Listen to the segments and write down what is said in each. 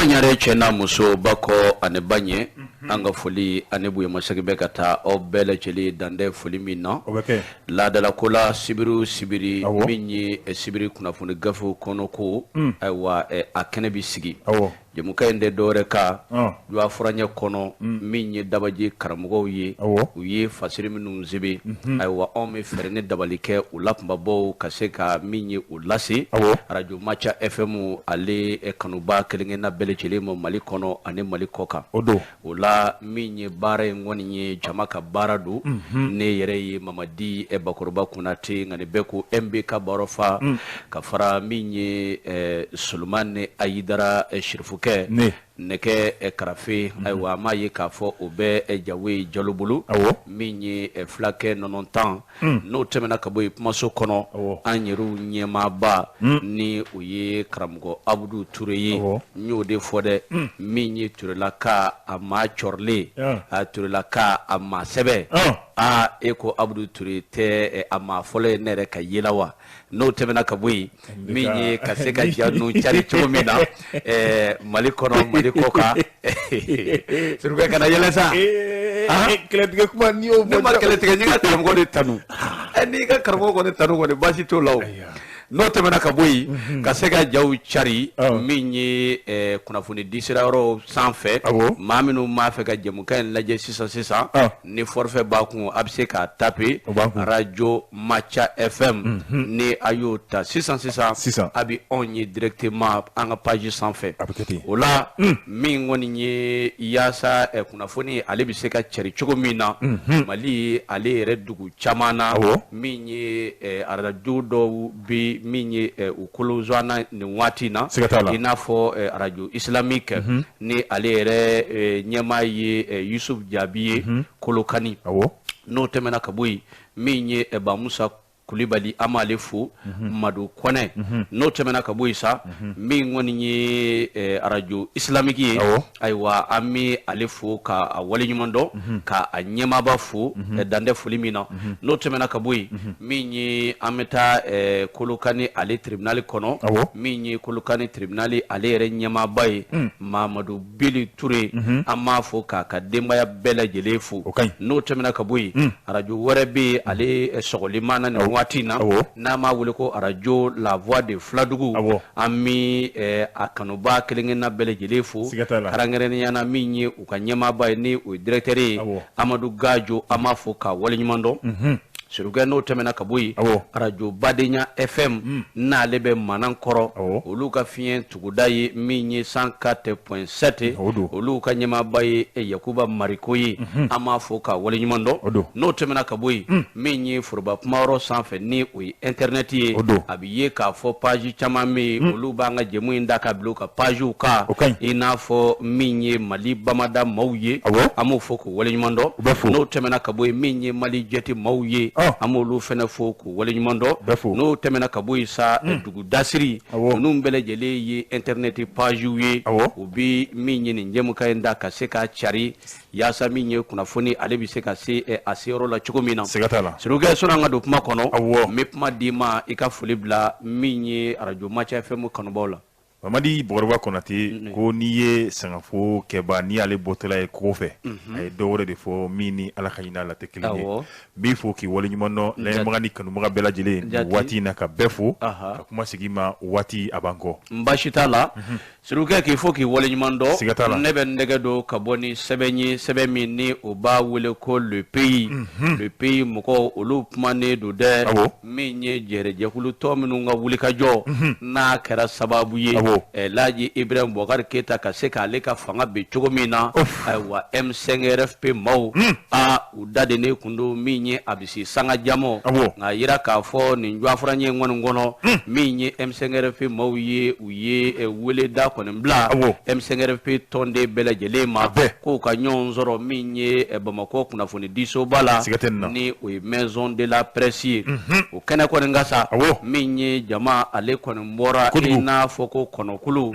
Ɲare cɛ n'a muso, ba kɔ ani ba ɲɛ, an ka foli ani bonyamasegin bɛ ka taa aw bɛɛ lajɛlen dantɛ foli min na. O bɛ kɛ. Laadalako la, sibiri o sibiri, min ye sibiri kunnafoni gafew kɔnɔ ko, ayiwa, a kɛnɛ bɛ sigi. Jɛmukan in tɛ dɔwɛrɛ kan juwa furanɲɛ kɔnɔ, min ye dabaji karamɔgɔw ye, u ye fasiri minnu sɛbɛn. Ayiwa, anw bɛ fɛɛrɛ ni dabali kɛ u la kunbabaw ka se ka min ye u lase Arajo Maca FM ale kanuba kelenkelenna bɛɛ lajɛlen ma, Mali kɔnɔ ani Mali kɔ kan. O don. O la, min ye baara in kɔni ye, jama ka baara don. Ne yɛrɛ ye Mamadi Bakɔrɔba Konate, nka nin bɛɛ ko MBK Barofa, ka fara min ye Solomani Ayidara Sirifukɛ nɛgɛ karafe. Ayiwa, an b'a ye k'a fɔ o bɛ Jawe Jalo bolo, min ye fulakɛ nɔnɔ tan. N'o tɛmɛna ka bɔ yen, kumaso kɔnɔ, an yɛrɛw ɲɛmaaba ni o ye karamɔgɔ Abudu Ture ye. N y'o de fɔ dɛ, min ye Turelaka a maa cɔrilen, a Turelaka a maa sɛbɛ, aa, e ko Abudu Ture tɛ a maa fɔlɔ ye ne yɛrɛ ka yela wa? N'o tɛmɛna ka bɔ yen, min ye ka se ka ja ninnu cari cogo min na Mali kɔnɔ, Mali kɔ kan, Surukɛ, kana yɛlɛ sa. Kɛlɛtigɛ kuma n'i y'o fɔ. Ne ma kɛlɛtigɛ, n ye n ka karamɔgɔ de tanu. N'i ka karamɔgɔ kɔni tanu kɔni, baasi t'o la o. N'o tɛmɛna ka bɔ yen, ka se ka jaw cari, min ye kunnafoni di sira yɔrɔ sanfɛ, maa minnu b'a fɛ ka jɛmukan in lajɛ sisan sisan, ni forfait b'a kun, a bɛ se k'a taper Radio Maca FM. Ni a y'o ta sisan sisan sisan, a bɛ anw ye directement an ka page sanfɛ. O la, min kɔni ye yaasa kunnafoni ale bɛ se ka cari cogo min na Mali ale yɛrɛ dugu caman na, min ye arajo dɔw bɛ min ye u kolonzana nin waati in na, i n'a fɔ Arajo Islamique, ni ale yɛrɛ ɲɛmaa ye Yusuf Jaabi ye Kolokani. N'o tɛmɛna ka bɔ yen, min ye Bamusa Kulibali, an b'ale fo, Madu Kɔnɛ. N'o tɛmɛna ka bɔ yen sa, min kɔni ye Arajo Islamique ye, ayiwa, an bɛ ale fo ka a waleɲuman dɔn, ka a ɲɛmaaba fo dantɛ foli min na. N'o tɛmɛna ka bɔ yen, min ye an bɛ taa Kolokani ale tribunal kɔnɔ, min ye Kolokani tribunal ale yɛrɛ ɲɛmaaba ye, Mamadu Bili Ture, an b'a fo k'a ka denbaya bɛɛ lajɛlen fo. N'o tɛmɛna ka bɔ yen, arajo wɛrɛ bɛ yen, ale sɔgɔli mana nin waati in na, n'an b'a wele ko Arajo La Voix de Filadugu, an bɛ a kanuba kelenkelenna bɛɛ lajɛlen fo, kɛrɛnkɛrɛnnenya na min ye u ka ɲɛmaaba ye, ni o ye directeur ye, Amadu Gajo, an b'a fo k'a waleɲuman dɔn. Surukɛ, n'o tɛmɛna ka bɔ yen, Arajo Badenya FM, n'ale bɛ Manankɔrɔ, olu ka fiɲɛ tuguda ye min ye 104.7, olu ka ɲɛmaaba ye Yakuba Mariko ye, an b'a fo k'a waleɲuman dɔn. N'o tɛmɛna ka bɔ yen, min ye foroba kumayɔrɔ sanfɛ, ni o ye internet ye, a bɛ ye k'a fɔ page caman bɛ yen, olu b'an ka jɛmu in da ka bila u ka pagew kan, i n'a fɔ min ye Mali Bamada maaw ye, an b'o fo k'u waleɲuman dɔn. N'o tɛmɛna ka bɔ yen, min ye Mali Jɛti maaw ye, an b'olu fana fo k'u waleɲuman dɔn. N'o tɛmɛna ka bɔ yen sa, dugu dasiri ninnu bɛɛ lajɛlen ye internet pagew ye, u bɛ min ye nin jɛmukan in da ka se k'a cari, yaasa min ye kunnafoni ale bɛ se ka se a seyɔrɔ la cogo min na. Surukɛ, sɔnni an ka don kuma kɔnɔ, n bɛ kuma d'i ma, i ka foli bila min ye Arajo Maca FM kanubaw la. Mamadi Bakɔrɔba Konate ko n'i ye sangafo kɛba, n'i y'ale bɔtɔla ye kogo fɛ, a ye dɔ wɛrɛ de fɔ min ni Ala ka hinɛ la tɛ kelen ye. N b'i fo k'i waleɲuman dɔn, lamɛnbaga ni kanubaga bɛɛ lajɛlen nin waati in na, ka bɛɛ fo ka kuma sigi ma waati a b'an kɔ. N baasi t'a la, Surukɛ, k'i fo k'i waleɲuman dɔn. Siga t'a la. Ne bɛ n tɛgɛ don ka bɔ ni sɛbɛn ye, sɛbɛn min ni o b'a wele ko Le Pays. Le Pays mɔgɔw, olu kumanen don dɛ. Min ye jɛrɛjɛkulu tɔ minnu ka wulikajɔ n'a kɛra sababu ye Laji Ibrahim Boubacar Keita ka se k'ale ka fanga bin cogo min na. Ayiwa, M5 RFP maaw, aa, u da de ne kun don min ye a bɛ se sanga jamɔ, nka yira k'a fɔ nin jɔfura ye kɔni kɔnɔ, min ye M5 RFP maaw ye, u ye weleda kɔni bila M5 RFP tɔnden bɛɛ lajɛlen ma k'u ka ɲɔgɔn sɔrɔ min ye Bamakɔ kunnafoni disoba la, ni o ye Maison de la Presse ye. O kɛnɛ kɔni ka sa, min ye jama ale kɔni bɔra i n'a fɔ ko kɔnɔkulu.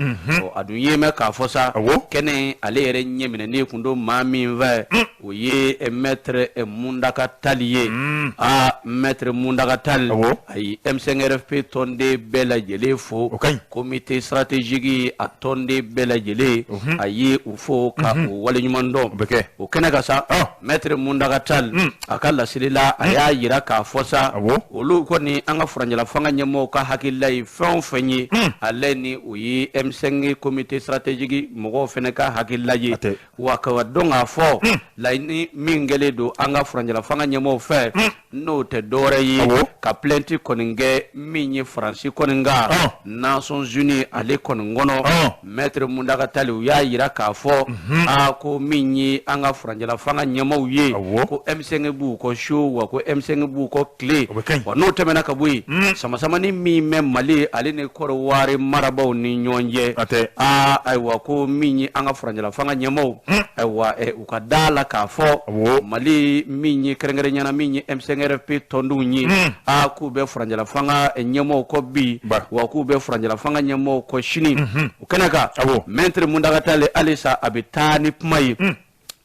A dun ye mɛn k'a fɔ sa, kɛnɛ ale yɛrɛ ɲɛminɛnen kun don maa min fɛ, o ye maître Mountaga Tall ye. Aa, maître Mountaga Tall, a ye M5RFP tɔnden bɛɛ lajɛlen fo, comité stratégique a tɔnden bɛɛ lajɛlen, a ye u fo ka u waleɲuman dɔn. O kɛnɛ kan sa, maître Mountaga Tall a ka laseli la, a y'a yira k'a fɔ sa, olu kɔni an ka furancɛla fanga ɲɛmɔgɔw ka hakilila ye fɛn o fɛn ye, ale ni o ye M5 comité stratégique mɔgɔw fana ka hakilila ye. Wa ka dɔn k'a fɔ laɲini min kɛlen don an ka furancɛla fanga ɲɛmɔgɔw fɛ, n'o tɛ dɔwɛrɛ ye ka plainte kɔni kɛ min ye Faransi kɔni kan Nations Unies ale kɔni kɔnɔ. Maître Mountaga Tall, u y'a yira k'a fɔ aa, ko min ye an ka furancɛla fanga ɲɛmɔgɔw ye, ko M5 b'u kɔ su, wa ko M5 b'u kɔ tile. Wa n'o tɛmɛna ka bɔ yen, samasamani min bɛ Mali ale ni Kɔrɔwari marabaaw ni ɲɔgɔn cɛ, aa ayiwa, ko min ye an ka furancɛla fanga ɲɛmɔgɔw, ayiwa, u ka da la k'a fɔ Mali min ye kɛrɛnkɛrɛnyana min ye M5RFP tɔndenw ye, aa, k'u bɛ furancɛla fanga ɲɛmɔgɔw kɔ bi, wa k'u bɛ furancɛla fanga ɲɛmɔgɔw kɔ sini. O kɛnɛ kan, maître Mountaga Tall halisa a bɛ taa ni kuma ye.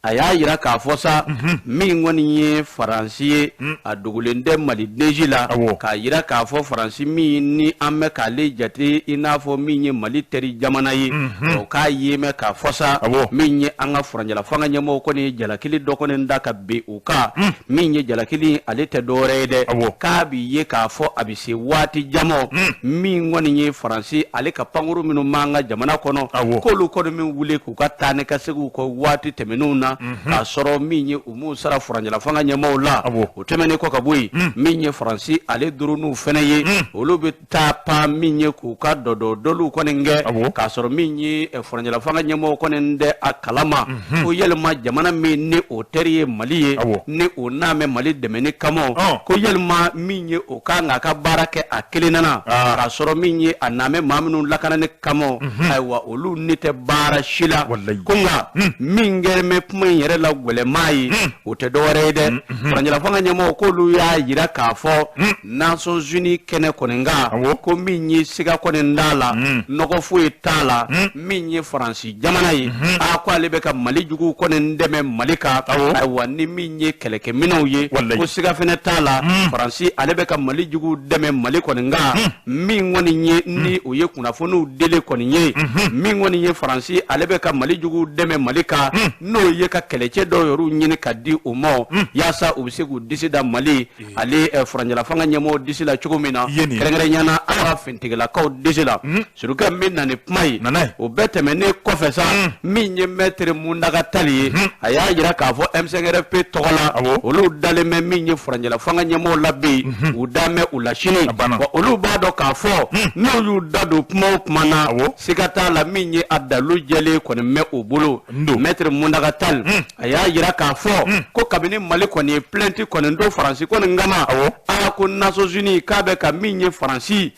A y'a yira k'a fɔ sa, min kɔni ye Faransi ye, a dogolen tɛ Mali densi la, k'a yira k'a fɔ Faransi min ni an bɛ k'ale jate i n'a fɔ min ye Mali teri jamana ye, o k'a ye mɛn k'a fɔ sa, min ye an ka furancɛla fanga ɲɛmɔgɔw kɔni ye jalakili dɔ kɔni da ka bin u kan. Min ye jalakili, ale tɛ dɔwɛrɛ ye dɛ, k'a bi ye k'a fɔ a bɛ se waati jamɔ min kɔni ye Faransi ale ka pankuru minnu b'an ka jamana kɔnɔ, k'olu kɔni min wuli k'u ka taa ni ka segin u kɔ waati tɛmɛnenw na, k'a sɔrɔ min ye u m'u sara furancɛla fanga ɲɛmɔgɔw la. O tɛmɛnen kɔ ka bɔ yen, min ye Faransi ale duuruninw fɛnɛ ye, olu bɛ taa pan min ye k'u ka dɔdɔdɔliw kɔni kɛ, k'a sɔrɔ min ye furancɛla fanga ɲɛmɔgɔw kɔni tɛ a kalama ko yalima jamana min ni o teri ye Mali ye, ni o n'a mɛn Mali dɛmɛni kama, ko yalima min ye o kan k'a ka baara kɛ a kelen na, k'a sɔrɔ min ye a n'a mɛn maa minnu lakanani kama, ayiwa, olu ni tɛ baara si la. Ko nka min kɛlen bɛ kuma in yɛrɛ la gwɛlɛmaa ye, o tɛ dɔwɛrɛ ye dɛ, furancɛla fanga ɲɛmɔgɔw k'olu y'a yira k'a fɔ Nations Unies kɛnɛ kɔni kan, ko min ye siga kɔni t'a la, nɔgɔ foyi t'a la, min ye Faransi jamana ye, a ko ale bɛ ka Mali juguw kɔni dɛmɛ Mali kan, ayiwa, ni min ye kɛlɛkɛminɛnw ye, ko siga fɛnɛ t'a la, Faransi ale bɛ ka Mali juguw dɛmɛ Mali kɔni kan. Min kɔni ye ni o ye kunnafoniw deli kɔni ye, min kɔni ye Faransi ale bɛ ka Mali juguw dɛmɛ Mali kan, n'o ye ka kɛlɛcɛ dɔw yɛrɛ ɲini ka di u ma, yaasa u bɛ se k'u disi da Mali ale furancɛla fanga ɲɛmɔgɔw disi la cogo min na, kɛrɛnkɛrɛnnenya an ka finitigilakaw disi la. Surukɛ min na ni kuma ye, o bɛɛ tɛmɛnen kɔfɛ sa, min ye maître Mountaga Tall ye, a y'a yira k'a fɔ M5RFP tɔgɔ la, olu dalen bɛ min ye furancɛla fanga ɲɛmɔgɔw la bi, u dan bɛ u la sini, wa olu b'a dɔn k'a fɔ n'u y'u da don kuma o kuma na, siga t'a la, min ye a dalu jɛlen kɔni bɛ u bolo. Maître Mountaga Tall a y'a yira k'a fɔ ko kabini Mali kɔni ye plainte kɔni don Faransi kɔni kama, ala ko Nations Unies k'a bɛ ka min ye Faransi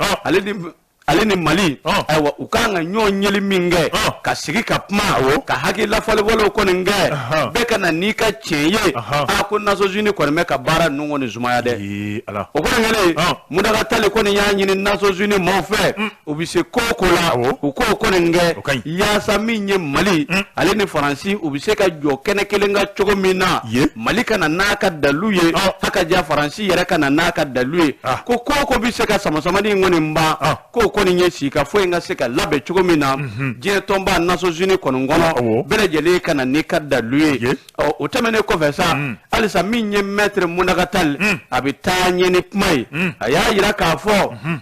ale ni Mali, ayiwa, u kan ka ɲɔgɔn yeli min kɛ, ka sigi ka kuma, ka hakilila fɔlifɔliw kɔni kɛ, bɛɛ ka na n'i ka tiɲɛ ye, a ko Nations Unies kɔni bɛ ka baara ninnu kɔni sumaya dɛ. O kɔni kɛlen, Mountaga Tall kɔni y'a ɲini Nations Unies maaw fɛ, u bɛ se ko o ko la, u k'o kɔni kɛ yaasa min ye Mali ale ni Faransi u bɛ se ka jɔ kɛnɛ kelen kan cogo min na, Mali ka na n'a ka dalu ye, a ka diya Faransi yɛrɛ ka na n'a ka dalu ye, ko ko o ko bɛ se ka samasamani in kɔni ban, k'o kɔni ye sigikafɔ in ka se ka labɛn cogo min na diɲɛ tɔnba Nations Unies kɔni kɔnɔ, bɛɛ lajɛlen ka na n'i ka dalu ye. Ɔ, o tɛmɛnen kɔfɛ sa, halisa min ye maître Mountaga Tall a bɛ taa ɲɛ ni kuma ye. A y'a yira k'a fɔ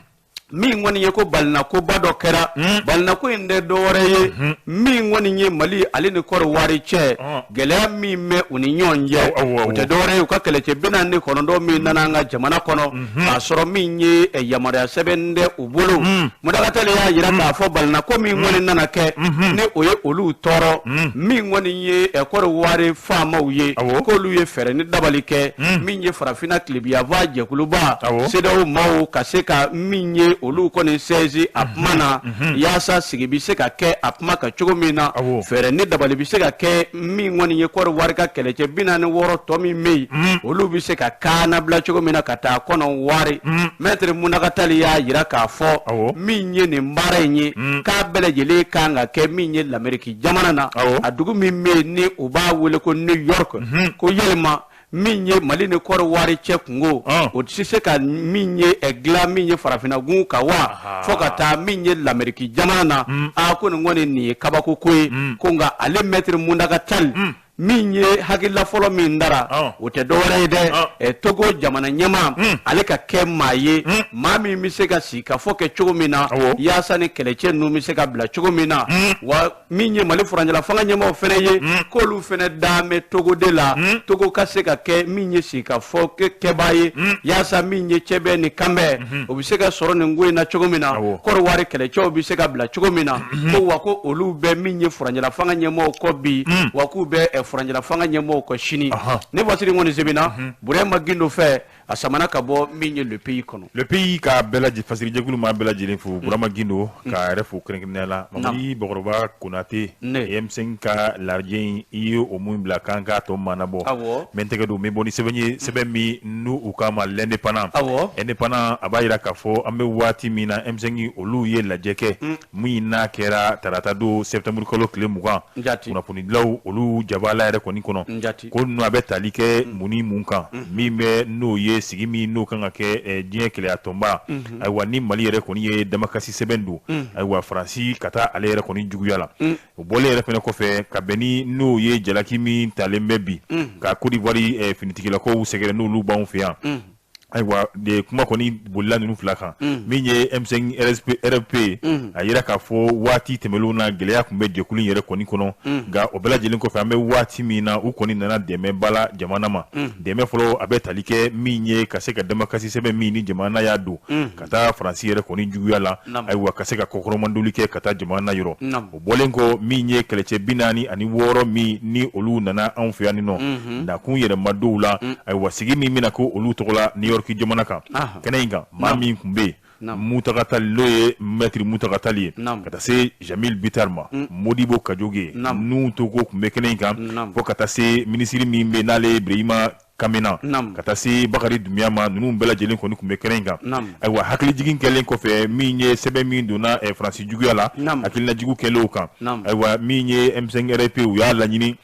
min kɔni ye ko balinakoba dɔ kɛra. Balinako in tɛ dɔwɛrɛ ye, min kɔni ye Mali ale ni Kɔrɔwari cɛ gɛlɛya min bɛ u ni ɲɔgɔn cɛ, o tɛ dɔwɛrɛ ye u ka kɛlɛcɛ 49 min nana an ka jamana kɔnɔ, k'a sɔrɔ min ye yamaruya sɛbɛn tɛ u bolo. Mountaga Tall y'a yira k'a fɔ balinako min kɔni nana kɛ, ni o ye olu tɔɔrɔ, min kɔni ye Kɔrɔwari faamaw ye, k'olu ye fɛɛrɛ ni dabali kɛ, min ye farafinna tilebiyanfan jɛkuluba CEDEAO maaw ka se ka min ye olu kɔni sɛnsin a kuma na yaasa sigi bɛ se ka kɛ a kuma kan cogo min na, fɛɛrɛ ni dabali bɛ se ka kɛ min kɔni ye Kɔdiwari ka kɛlɛcɛ 46 tɔ min bɛ yen, olu bɛ se ka kannabila cogo min na ka taa Kɔnɔwari. Mɛtiri Muntaga Tali y'a jira k'a fɔ min ye nin baara in ye, k'a bɛɛ lajɛlen kan ka kɛ min ye Lameriki jamana na, a dugu min bɛ yen ni u b'a wele ko New York. Ko yalima min ye Mali ni Kɔdiwari cɛ kunko, o tɛ se ka min ye dilan min ye farafinnagun kan wa, fo ka taa min ye Lameriki jamana na? A ko nin kɔni nin ye kabako ko ye. Ko nka ale Mɛtiri Muntaga Tali, min ye hakilila fɔlɔ min dara, o tɛ dɔwɛrɛ ye dɛ, Togo jamana ɲɛmaa, ale ka kɛ maa ye, maa min bɛ se ka sigi ka fɔ kɛ cogo min na, yaasa ni kɛlɛcɛ ninnu bɛ se ka bila cogo min na. Wa min ye Mali furancɛla fanga ɲɛmaaw fɛnɛ ye, k'olu fɛnɛ dalen bɛ Togo de la, Togo ka se ka kɛ min ye sigi ka fɔ kɛbaa ye, yaasa min ye cɛbɛn ni kanbɛn, o bɛ se ka sɔrɔ nin ko in na cogo min na, Kɔdiwari kɛlɛcɛw bɛ se ka bila cogo min na. Ko wa ko olu bɛ min ye furancɛla fanga ɲɛmaaw kɔ bi, wa k'u bɛ furancɛla fanga ɲɛmaaw kɔ sini. Ne fasiri kɔni sɛbɛnna Burama Gindo fɛ, a samana ka bɔ min ye Le Pays kɔnɔ. Le Pays ka bɛɛ lajɛ fasirijɛkulu maa bɛɛ lajɛlen fo, Burama Gindo k'a yɛrɛ fo kɛrɛnkɛrɛnnenya la. Mamadi Bakɔrɔba Konate, M5 ka lajɛ in, i ye o mun bila k'an k'a tɔ manabɔ, n bɛ n tɛgɛ don, n bɛ bɔ ni sɛbɛn ye, sɛbɛn min n'u u k'a ma L'Indépendant. Indépendant a b'a jira k'a fɔ an bɛ waati min na, M5 olu ye lajɛ kɛ min n'a kɛra tarata don septembre kalo tile 20, kunnafonidilaw olu jabala yɛrɛ kɔni kɔnɔ, ko ninnu a bɛ tali kɛ mun ni mun kan, min bɛ n'o ye sigi min n'o kan ka kɛ diɲɛ keleya tɔnba. Ayiwa, ni Mali yɛrɛ kɔni ye damakasi sɛbɛn don, ayiwa, Faransi ka taa ale yɛrɛ kɔni juguya la. O bɔlen yɛrɛ fɛnɛ kɔfɛ, ka bɛn ni n'o ye jalaki min talen bɛ bi ka Côte d'Ivoire finitigilakaw sɛgɛrɛ, n'olu b'anw fɛ yan. Ayiwa, de kuma kɔni bolila ninnu fila kan. Min ye M5 RFP, a yira k'a fɔ waati tɛmɛnlenw na, gɛlɛya tun bɛ jɛkulu in yɛrɛ kɔni kɔnɔ. Nka o bɛɛ lajɛlen kɔfɛ, an bɛ waati min na, u kɔni nana dɛmɛ ba la jamana ma. Dɛmɛ fɔlɔ, a bɛ tali kɛ min ye ka se ka damakasi sɛbɛn min ni jamana y'a don ka taa Faransi yɛrɛ kɔni juguya la, ayiwa, ka se ka kɔkɔrɔmadoli kɛ ka taa jamana yɔrɔ. O bɔlen kɔ, min ye kɛlɛcɛ 46 min ni olu nana anw fɛ yan nin nɔ, nakun yɛrɛma dɔw la, ayiwa, sigi min bɛna ko olu tɔgɔ la New York jamana kan, kɛnɛ in kan, maa min tun bɛ yen, Muntaga Tali, n'o ye Maître Muntaga Tali ye, ka taa se Jamil Bitar ma, Modibo Kajoge, n'u Togo tun bɛ kɛnɛ in kan, fo ka taa se minisiri min bɛ n'ale ye Birahima Kamena, ka taa se Bakari Dunbiya ma, ninnu bɛɛ lajɛlen kɔni tun bɛ kɛnɛ in kan. Ayiwa, hakilijigin kɛlen kɔfɛ, min ye sɛbɛn min donna Faransi juguya la, hakilinajugu kɛlen o kan, ayiwa, min ye M5 RFP, u y'a laɲini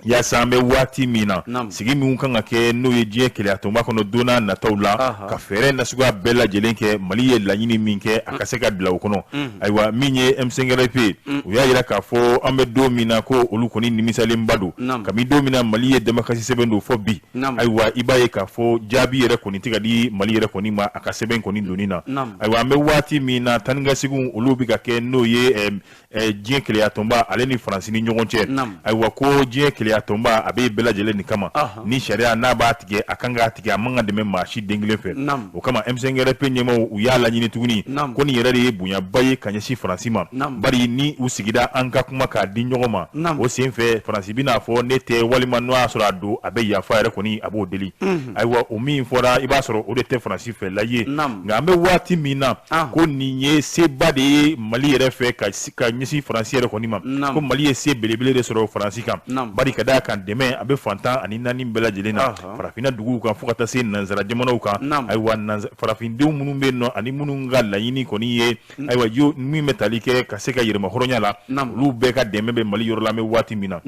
yaasa an bɛ waati min na, sigi min kan ka kɛ n'o ye diɲɛ keleya tɔnba kɔnɔ don n'a nataw la, ka fɛɛrɛ nasuguya bɛɛ lajɛlen kɛ, Mali ye laɲini min kɛ, a ka se ka bila o kɔnɔ. Ayiwa, min ye M5 RFP, u y'a jira k'a fɔ an bɛ don min na, ko olu kɔni nimisalenba don. Kabini don min na Mali ye damakasi sɛbɛn don fɔ bi, ayiwa, i b'a ye k'a fɔ jaabi yɛrɛ kɔni tɛ ka di Mali yɛrɛ kɔni ma a ka sɛbɛn kɔni donni na. Ayiwa, an bɛ waati min na, taa ni ka seginw olu bɛ ka kɛ n'o ye diɲɛ keleya tɔnba ale ni Faransi ni ɲɔgɔn cɛ. Ayiwa, ko diɲɛ keleya tɔnba a bɛ bɛɛ lajɛlen nin kama, ni sariya n'a b'a tigɛ, a kan k'a tigɛ, a man ka dɛmɛ maa si den kelen fɛ. O kama, M5 RFP ɲɛmaaw, u y'a laɲini tuguni ko nin yɛrɛ de ye bonyaba ye ka ɲɛsin Faransi ma, bari ni u sigida an ka kuma k'a di ɲɔgɔn ma, o sen fɛ Faransi bɛn'a fɔ ne tɛ, walima n'o y'a sɔrɔ a don, a bɛ yafa yɛrɛ kɔni, a b'o deli. Ayiwa, o min fɔra, i b'a sɔrɔ o de tɛ Faransi fɛ la ye. Nka an bɛ waati min na, ko nin ye seba de ye Mali yɛrɛ fɛ ka ɲɛsin Faransi yɛrɛ kɔni ma, ko Mali ye se belebele de sɔrɔ Faransi kan, bari ka d'a kan dɛmɛ a bɛ fantan ani naani bɛɛ lajɛlen na, farafinna duguw kan fo ka taa se nansara jamanaw kan. Ayiwa, farafindenw minnu bɛ yen nɔ ani minnu ka laɲini kɔni ye, ayiwa, yo min bɛ tali kɛ ka se ka yɛrɛma hɔrɔnya la, olu bɛɛ ka dɛmɛ bɛ Mali yɔrɔ la an bɛ waati min na.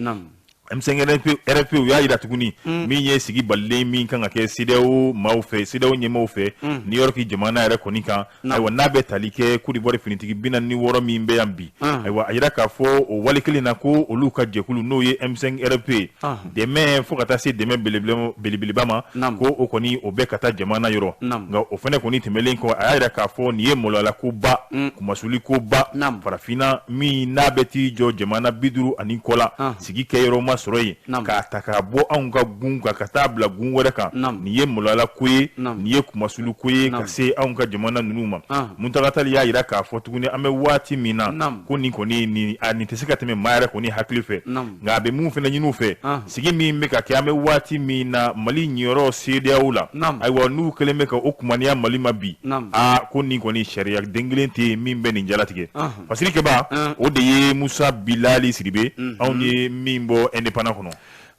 M5 RFP, u y'a jira tuguni min ye sigi balilen min kan ka kɛ CEDEAO maaw fɛ, CEDEAO ɲɛmaaw fɛ, New York jamana yɛrɛ kɔni kan. Ayiwa, n'a bɛ tali kɛ Côte d'Ivoire finitigi 46 min bɛ yan bi, ayiwa, a jira k'a fɔ o wale kelen na ko olu ka jɛkulu n'o ye M5 RFP, dɛmɛ fo ka taa se dɛmɛ belebeleba ma, ko o kɔni o bɛ ka taa jamana yɔrɔ. Nka o fana kɔni tɛmɛlen kɔ, a y'a jira k'a fɔ nin ye maloyala koba, kumasuli koba, farafinna min n'a bɛ t'i jɔ jamana 50 ani kɔ la, sigi kɛ yɔrɔ ma sɔrɔ yen k'a ta k'a bɔ anw ka gun kan ka taa bila gun wɛrɛ kan, nin ye maloyala ko ye, nin ye kumasulu ko ye ka se anw ka jamana ninnu ma. Muntaga Tali y'a jira k'a fɔ tuguni an bɛ waati min na ko nin kɔni nin a nin tɛ se ka tɛmɛ maa yɛrɛ kɔni hakili fɛ, nka a bɛ mun fana ɲini u fɛ, sigi min bɛ ka kɛ an bɛ waati min na Mali niyɔrɔ CEDEAO la, ayiwa n'u kɛlen bɛ ka o kumaniya Mali ma bi, aa ko nin kɔni sariya den kelen tɛ yen min bɛ nin jalatigɛ. Fasiri kɛba o de ye Musa Bilali Sidibe, anw ye min bɔ Indépendant kɔnɔ.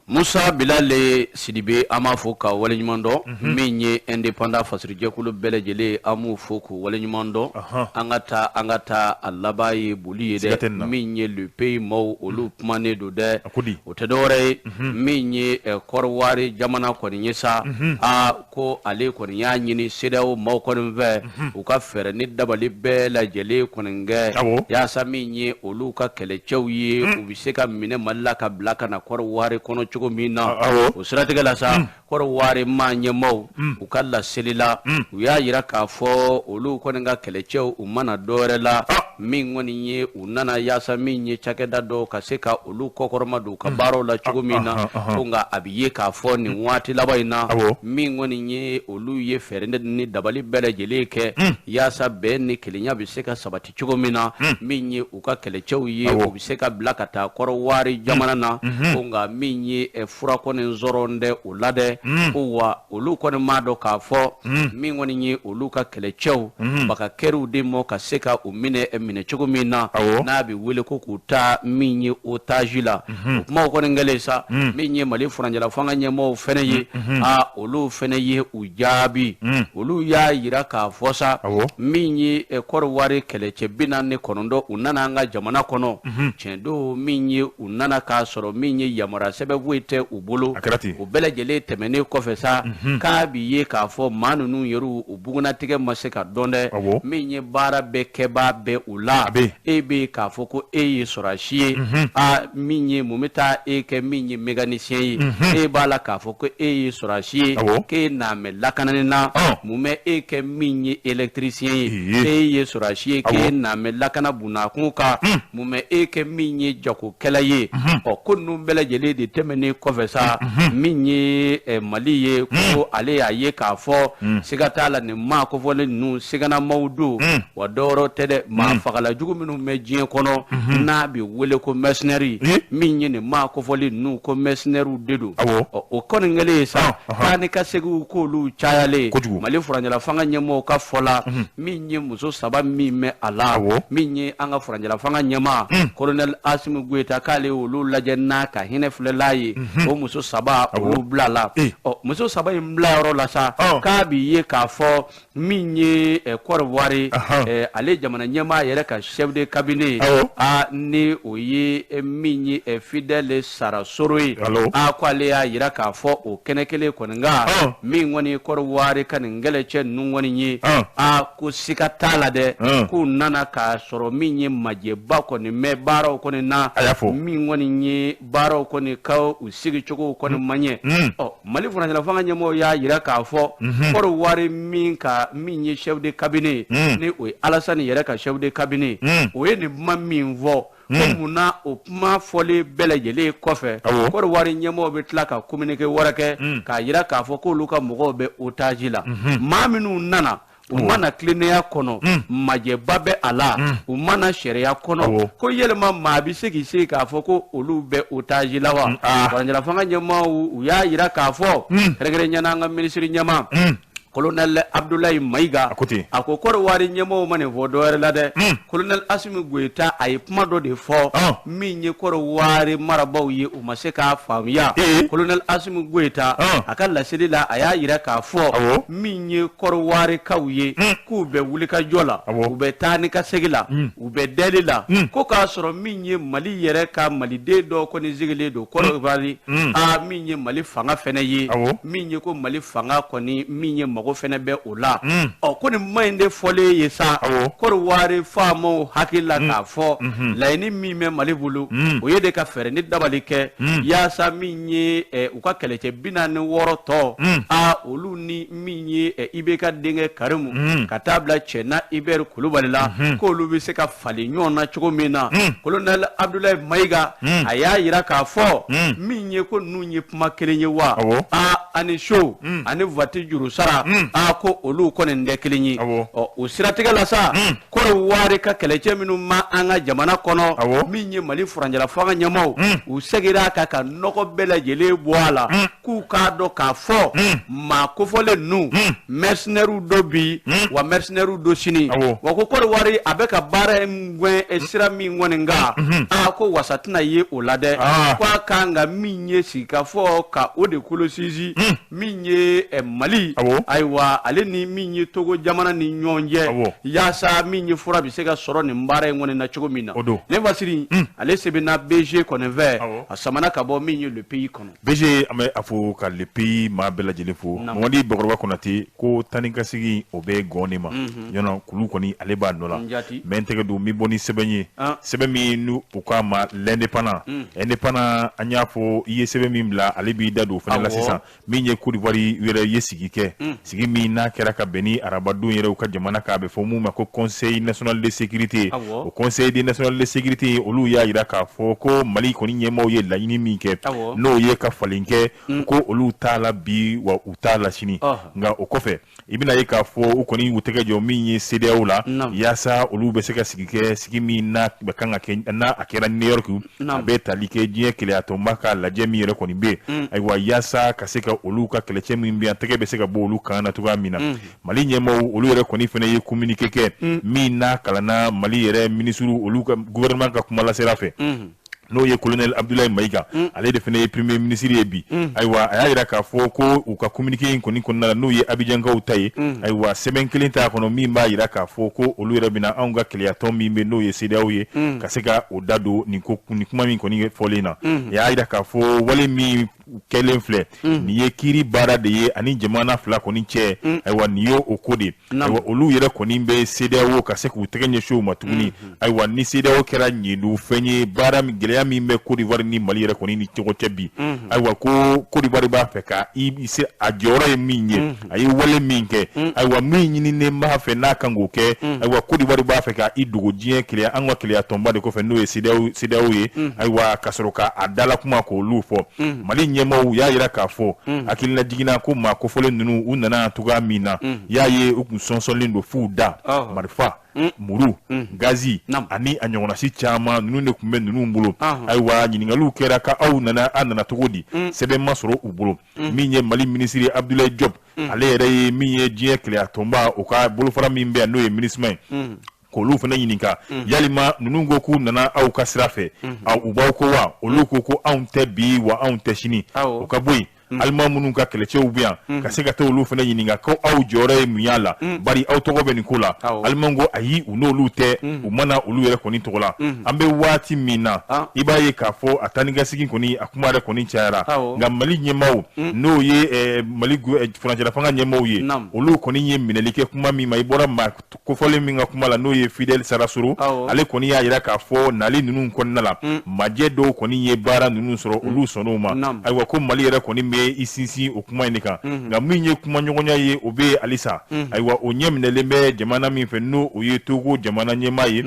Musa Bilali Sidibe, an b'a fo ka waleɲuman dɔn. Min ye Indépendant fasirijɛkulu bɛɛ lajɛlen, an b'u fo k'u waleɲuman dɔn. An ka taa, an ka taa, a laban ye boli ye dɛ. Min ye Le Pays maaw, olu kumanen don dɛ. O tɛ dɔwɛrɛ ye, min ye Kɔrɔwari jamana kɔni ye sa, aa ko ale kɔni y'a ɲini CEDEAO maaw kɔni fɛ, u ka fɛɛrɛ ni dabali bɛɛ lajɛlen kɔni kɛ yaasa min ye olu ka kɛlɛcɛw ye, u bɛ se ka minɛ Mali la ka bila ka na Kɔrɔwari kɔnɔ cogo min na. O siratigɛ la sa, Kɔrɔwari maa ɲɛmaaw, u ka laseli la, u y'a jira k'a fɔ olu kɔni ka kɛlɛcɛw, u ma na dɔwɛrɛ la, min kɔni ye u nana yaasa min ye cakɛda dɔw ka se ka olu kɔkɔrɔma don u ka baaraw la cogo min na. Ko nka a bɛ ye k'a fɔ nin waati laban in na, min kɔni ye olu ye fɛɛrɛ ni dabali bɛɛ lajɛlen kɛ yaasa bɛn ni kelenya bɛ se ka sabati cogo min na, min ye u ka kɛlɛcɛw ye, u bɛ se ka bila ka taa Kɔrɔwari jamana na. Ko nka min ye fura kɔni sɔrɔ dɛ o la dɛ, ko wa olu kɔni m'a dɔn k'a fɔ min kɔni ye olu ka kɛlɛcɛw baga kɛriw de ma ka se ka u minɛ minɛ cogo min na, n'a bɛ wele ko k'u ta min ye otage la. O kumaw kɔni kɛlen sa, min ye Mali furancɛla fanga ɲɛmɔgɔw fɛnɛ ye, aa olu fɛnɛ ye u jaabi. Olu y'a jira k'a fɔ sa, min ye Kɔrɔwari kɛlɛcɛ 49, u nana an ka jamana kɔnɔ. Tiɲɛ don, min ye u nana k'a sɔrɔ min ye yamaruya sɛbɛn foyi tɛ u bolo. O bɛɛ lajɛlen tɛmɛnen kɔfɛ sa, k'a bi ye k'a fɔ maa ninnu yɛrɛ, u bugunnatigɛ ma se ka dɔn dɛ. Min ye baara bɛɛ kɛbaa bɛɛ u la, e bɛ k'a fɔ ko e ye sɔrɔdasi ye, aa min ye mun bɛ taa e kɛ min ye mécanicien ye? E b'a la k'a fɔ ko e ye sɔrɔdasi ye, k'e na mɛ lakanani na, mun bɛ e kɛ min ye électricien ye? E ye sɔrɔdasi ye, k'e na mɛ lakana bunakun kan, mun bɛ e kɛ min ye jagokɛla ye? Ɔ ko ninnu bɛɛ lajɛlen de tɛmɛnen kɔfɛ sa, min ye Mali ye, ko ale y'a ye k'a fɔ siga t'a la, nin maa kofɔlen ninnu siganamaw don. Wa dɔwɛrɛ tɛ dɛ, maa fagala jugu minnu bɛ diɲɛ kɔnɔ, n'a bɛ wele ko mercenaire, min ye nin maa kofɔlen ninnu, ko mercenaires de don. Ɔ o kɔni kɛlen ye sa, taa ni ka seginw k'olu cayalen, Mali furancɛla fanga ɲɛmɔgɔw ka fɔ la, min ye muso saba min bɛ a la, min ye an ka furancɛla fanga ɲɛmaa colonel Asimi Goyita, k'ale olu lajɛ n'a ka hinɛ filɛla ye, o muso saba olu bilala. Ɔ muso saba in bila yɔrɔ la sa, k'a bi ye k'a fɔ min ye Kɔrɔwari, ale jamana ɲɛmaa yɛrɛ ka chef de cabinet, a ni o ye min ye Fidèle Sarasoro ye, a ko ale y'a jira k'a fɔ o kɛnɛ kelen kɔni kan, min kɔni ye Kɔrɔwari ka nin kɛlɛcɛ ninnu kɔni ye, a ko siga t'a la dɛ, k'u nana k'a sɔrɔ min ye majɛba kɔni mɛ baaraw kɔni na, min kɔni ye baaraw kɔni ka u sigicogo kɔni man ɲɛ. Ɔ Mali furancɛla fanga ɲɛmɔgɔw y'a jira k'a fɔ Kɔrɔwari min ka min ye chef de cabinet, ni o ye Alasani yɛrɛ ka chef de cabinet, o ye nin kuma min fɔ, ko munna o kuma fɔlen bɛɛ lajɛlen kɔfɛ, Kɔrɔwari ɲɛmɔgɔw bɛ tila ka communiqué wɛrɛ kɛ k'a jira k'a fɔ k'olu ka mɔgɔw bɛ otage la? Maa minnu nana, u ma na tilennenya kɔnɔ, majɛba bɛ a la, u ma na sariya kɔnɔ. Ko yɛlɛma maa bɛ se k'i sigi k'a fɔ ko olu bɛ otage la wa? Furancɛla fanga ɲɛmaaw, u y'a jira k'a fɔ, kɛrɛnkɛrɛnnenya la an ka minisiri ɲɛmaa colonel Abdoulaye Maïga, a ko Kɔrɔwari ɲɛmɔgɔw ma nin fɔ dɔwɛrɛ la dɛ, colonel Asimi Goyita, a ye kuma dɔ de fɔ min ye Kɔrɔwari marabaaw ye, u ma se k'a faamuya. Colonel Asimi Goyita, a ka laseli la, a y'a jira k'a fɔ min ye Kɔrɔwarikaw ye, k'u bɛ wulikajɔ la, u bɛ taa ni ka segin la, u bɛ dɛli la, ko k'a sɔrɔ min ye Mali yɛrɛ ka maliden dɔ kɔni sigilen don Kɔrɔwari, a min ye Mali fanga fɛnɛ ye, min ye ko Mali fanga kɔni min ye mago mago fɛnɛ bɛ o la. Ɔ, ko nin kuma in de fɔlen ye sa, Kɔdiwari faamaw hakili la k'a fɔ laɲini min bɛ Mali bolo, o ye de ka fɛɛrɛ ni dabali kɛ yaasa min ye u ka kɛlɛcɛ 46 tɔ, a olu ni min ye IBK denkɛ Karimu ka taa bila Cɛna Ibɛri Kulubali la, k'olu bɛ se ka falen ɲɔgɔn na cogo min na. Colonel Abdoulaye Mayiga, a y'a yira k'a fɔ min ye ko ninnu ye kuma kelen ye wa a ani so ani voiture juru sara, a ko olu kɔni tɛ kelen ye. Ɔ, o siratigɛ la sa, Kɔdiwari ka kɛlɛcɛ minnu ma an ka jamana kɔnɔ, min ye Mali furancɛla fanga ɲɛmaaw, u seginna a kan ka nɔgɔ bɛɛ lajɛlen bɔ a la, k'u k'a dɔn k'a fɔ maa kofɔlen ninnu, mercenaires dɔ bi wa mercenaires dɔ sini. Wa ko Kɔdiwari a bɛ ka baara in gɛn sira min kɔni kan, a ko wasa tɛna ye o la dɛ. Ko a kan ka min ye sigikafɔ ka o de kolo sinsin min ye Mali, ayiwa, ale ni min ye Togo jamana ni ɲɔgɔn cɛ, yaasa min ye fura bɛ se ka sɔrɔ nin baara in kɔni na cogo min na. Ne Basiri, ale sɛbɛnna BG kɔni fɛ, a samana ka bɔ min ye Le Pays kɔnɔ. BG, an bɛ a fo ka Le Pays maa bɛɛ lajɛlen fo. Mamadi Bakɔrɔba Konate ko tan ka sigi o bɛ gɔn ma ɲɔn kulu kɔni, ale b'a nɔ la. N bɛ n tɛgɛ don min bɔ ni sɛbɛn ye, sɛbɛn min n'u u k'a ma L'Indépendant. Indépendant, an y'a fɔ i ye sɛbɛn min bila, ale b'i da don o fana la sisan. Min ye Côte d'Ivoire yɛrɛ ye sigi kɛ, sigi min n'a kɛra ka bɛn ni arabadon yɛrɛ, u ka jamana kan, a bɛ fɔ mun ma ko Conseil national de sécurité. O Conseil national de sécurité, olu y'a jira k'a fɔ ko Mali kɔni ɲɛmaaw ye laɲini min kɛ, n'o ye ka falen kɛ, ko olu t'a la bi wa u t'a la sini. Nka o kɔfɛ, i bɛna ye k'a fɔ u kɔni y'u tɛgɛ jɔ min ye CEDEAO la, yaasa olu bɛ se ka sigi kɛ, sigi min n'a bɛ kan ka kɛ, n'a a kɛra New York, a bɛ tali kɛ diɲɛ kelenyatɔnba ka lajɛ min yɛrɛ kɔni bɛ yen. Ayiwa, yaasa ka se ka olu ka kɛlɛcɛ min bɛ yan, tɛgɛ bɛ se ka bɔ olu kan na cogoya min na. Mali ɲɛmaaw, olu yɛrɛ kɔni fana ye communiqué kɛ min n'a kalanna Mali yɛrɛ minisiriw, olu ka gouvernement ka kumalasela fɛ, n'o ye colonel Abdoulaye Mayiga, ale de fana ye premier ministre ye bi. Ayiwa, a y'a jira k'a fɔ ko u ka communiqué in kɔni kɔnɔna la, n'o ye Abidjankaw ta ye, ayiwa, sɛbɛn kelen t'a kɔnɔ min b'a jira k'a fɔ ko olu yɛrɛ bɛna anw ka kelenyatɔn min bɛ, n'o ye CEDEAO ye, ka se ka o da don nin ko nin kuma min kɔni fɔlen na. A y'a jira k'a fɔ wale min kɛlen filɛ nin ye, kiiri baara de ye ani jamana fila kɔni cɛ. Ayiwa, nin y'o o ko de. Ayiwa, olu yɛrɛ kɔni bɛ CEDEAO ka se k'u tɛgɛ ɲɛsin o ma tuguni. Ayiwa, ni CEDEAO kɛra ɲindu fɛn ye, baara min gɛlɛya min bɛ Côte d'Ivoire ni Mali yɛrɛ kɔni ni ɲɔgɔn cɛ bi, ayiwa, ko Côte d'Ivoire b'a fɛ ka i se a jɔyɔrɔ ye min ye, a ye wale min kɛ, ayiwa, min ɲininen b'a fɛ n'a kan k'o kɛ, ayiwa, Côte d'Ivoire b'a fɛ ka i dogo diɲɛ keleya, an ka keleya tɔnba de kɔfɛ, n'o ye CEDEAO ye. Ayiwa, ka sɔrɔ ka a dala kuma k'olu fɔ. Mali ɲɛmaaw y'a jira k'a fɔ hakilina jiginna ko maa kofɔlen ninnu, u nana cogoya min na, y'a ye u kun sɔnsɔnlen don f'u da, marifa, muru, gazi ani a ɲɔgɔnnasi caman, ninnu de tun bɛ ninnu bolo. Ayiwa, ɲininkaliw kɛra ka aw nana, a nana cogo di? Sɛbɛn ma sɔrɔ u bolo. Min ye Mali minisiri Abdoulaye Diop, ale yɛrɛ ye min ye diɲɛ keleya tɔnba, o ka bolofara min bɛ yan, n'o ye MINUSMA ye, k'olu fana ɲininka yalima ninnu ko k'u nana aw ka sira fɛ, u b'aw ko wa? Olu ko ko anw tɛ bi wa anw tɛ sini. O ka bɔ yen, alima minnu ka kɛlɛcɛw bɛ yan, ka se ka taa olu fana ɲininka ko aw jɔyɔrɔ ye mun y'a la, bari aw tɔgɔ bɛ nin ko la? Alimaw ko ayi, u n'olu tɛ, u ma na olu yɛrɛ kɔni tɔgɔ la. An bɛ waati min na, i b'a ye k'a fɔ a taa ni ka segin kɔni, a kuma yɛrɛ kɔni cayara. Nka Mali ɲɛmaaw, n'o ye Mali furancɛla fanga ɲɛmaaw ye, olu kɔni ye minɛli kɛ kuma min ma, i bɔra maa kofɔlen min ka kuma la, n'o ye Fidèle Sarassoro, ale kɔni y'a jira k'a fɔ nali ninnu kɔnɔna la, majɛ dɔw kɔni ye baara ninnu sɔrɔ, olu sɔnn'o ma. Ayiwa, ko Mali yɛrɛ kɔni bɛ i sinsin o kuma in de kan. Nka min ye kumaɲɔgɔnya ye, o bɛ halisa. Ayiwa, o ɲɛ minɛlen bɛ jamana min fɛ, n'o o ye Togo jamana ɲɛmaa ye,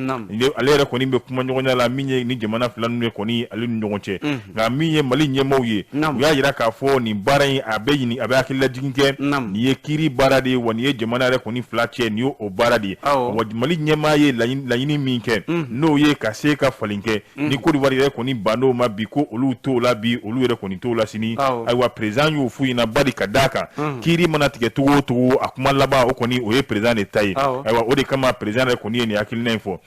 ale yɛrɛ kɔni bɛ kumaɲɔgɔnya la min ye ni jamana fila ninnu kɔni ale ni ɲɔgɔn cɛ. Nka min ye Mali ɲɛmaaw ye, u y'a jira k'a fɔ nin baara in, a bɛ ɲini, a bɛ hakililajigin kɛ, nin ye kiiri baara de ye wa nin ye jamana yɛrɛ kɔni fila cɛ, nin ye o baara de ye. Wa Mali ɲɛmaa ye laɲini min kɛ, n'o ye ka se ka falen kɛ, ni Côte d'Ivoire yɛrɛ kɔni band'o ma bi, ko olu t'o la bi, olu yɛrɛ kɔni t'o la sini. Ayiwa, président y'o f'u ɲɛna, bari ka d'a kan kiiri mana tigɛ cogo o cogo, a kuma laban o kɔni o ye président de ta ye. Ayiwa, o de kama président yɛrɛ kɔni ye nin hakilina in fɔ.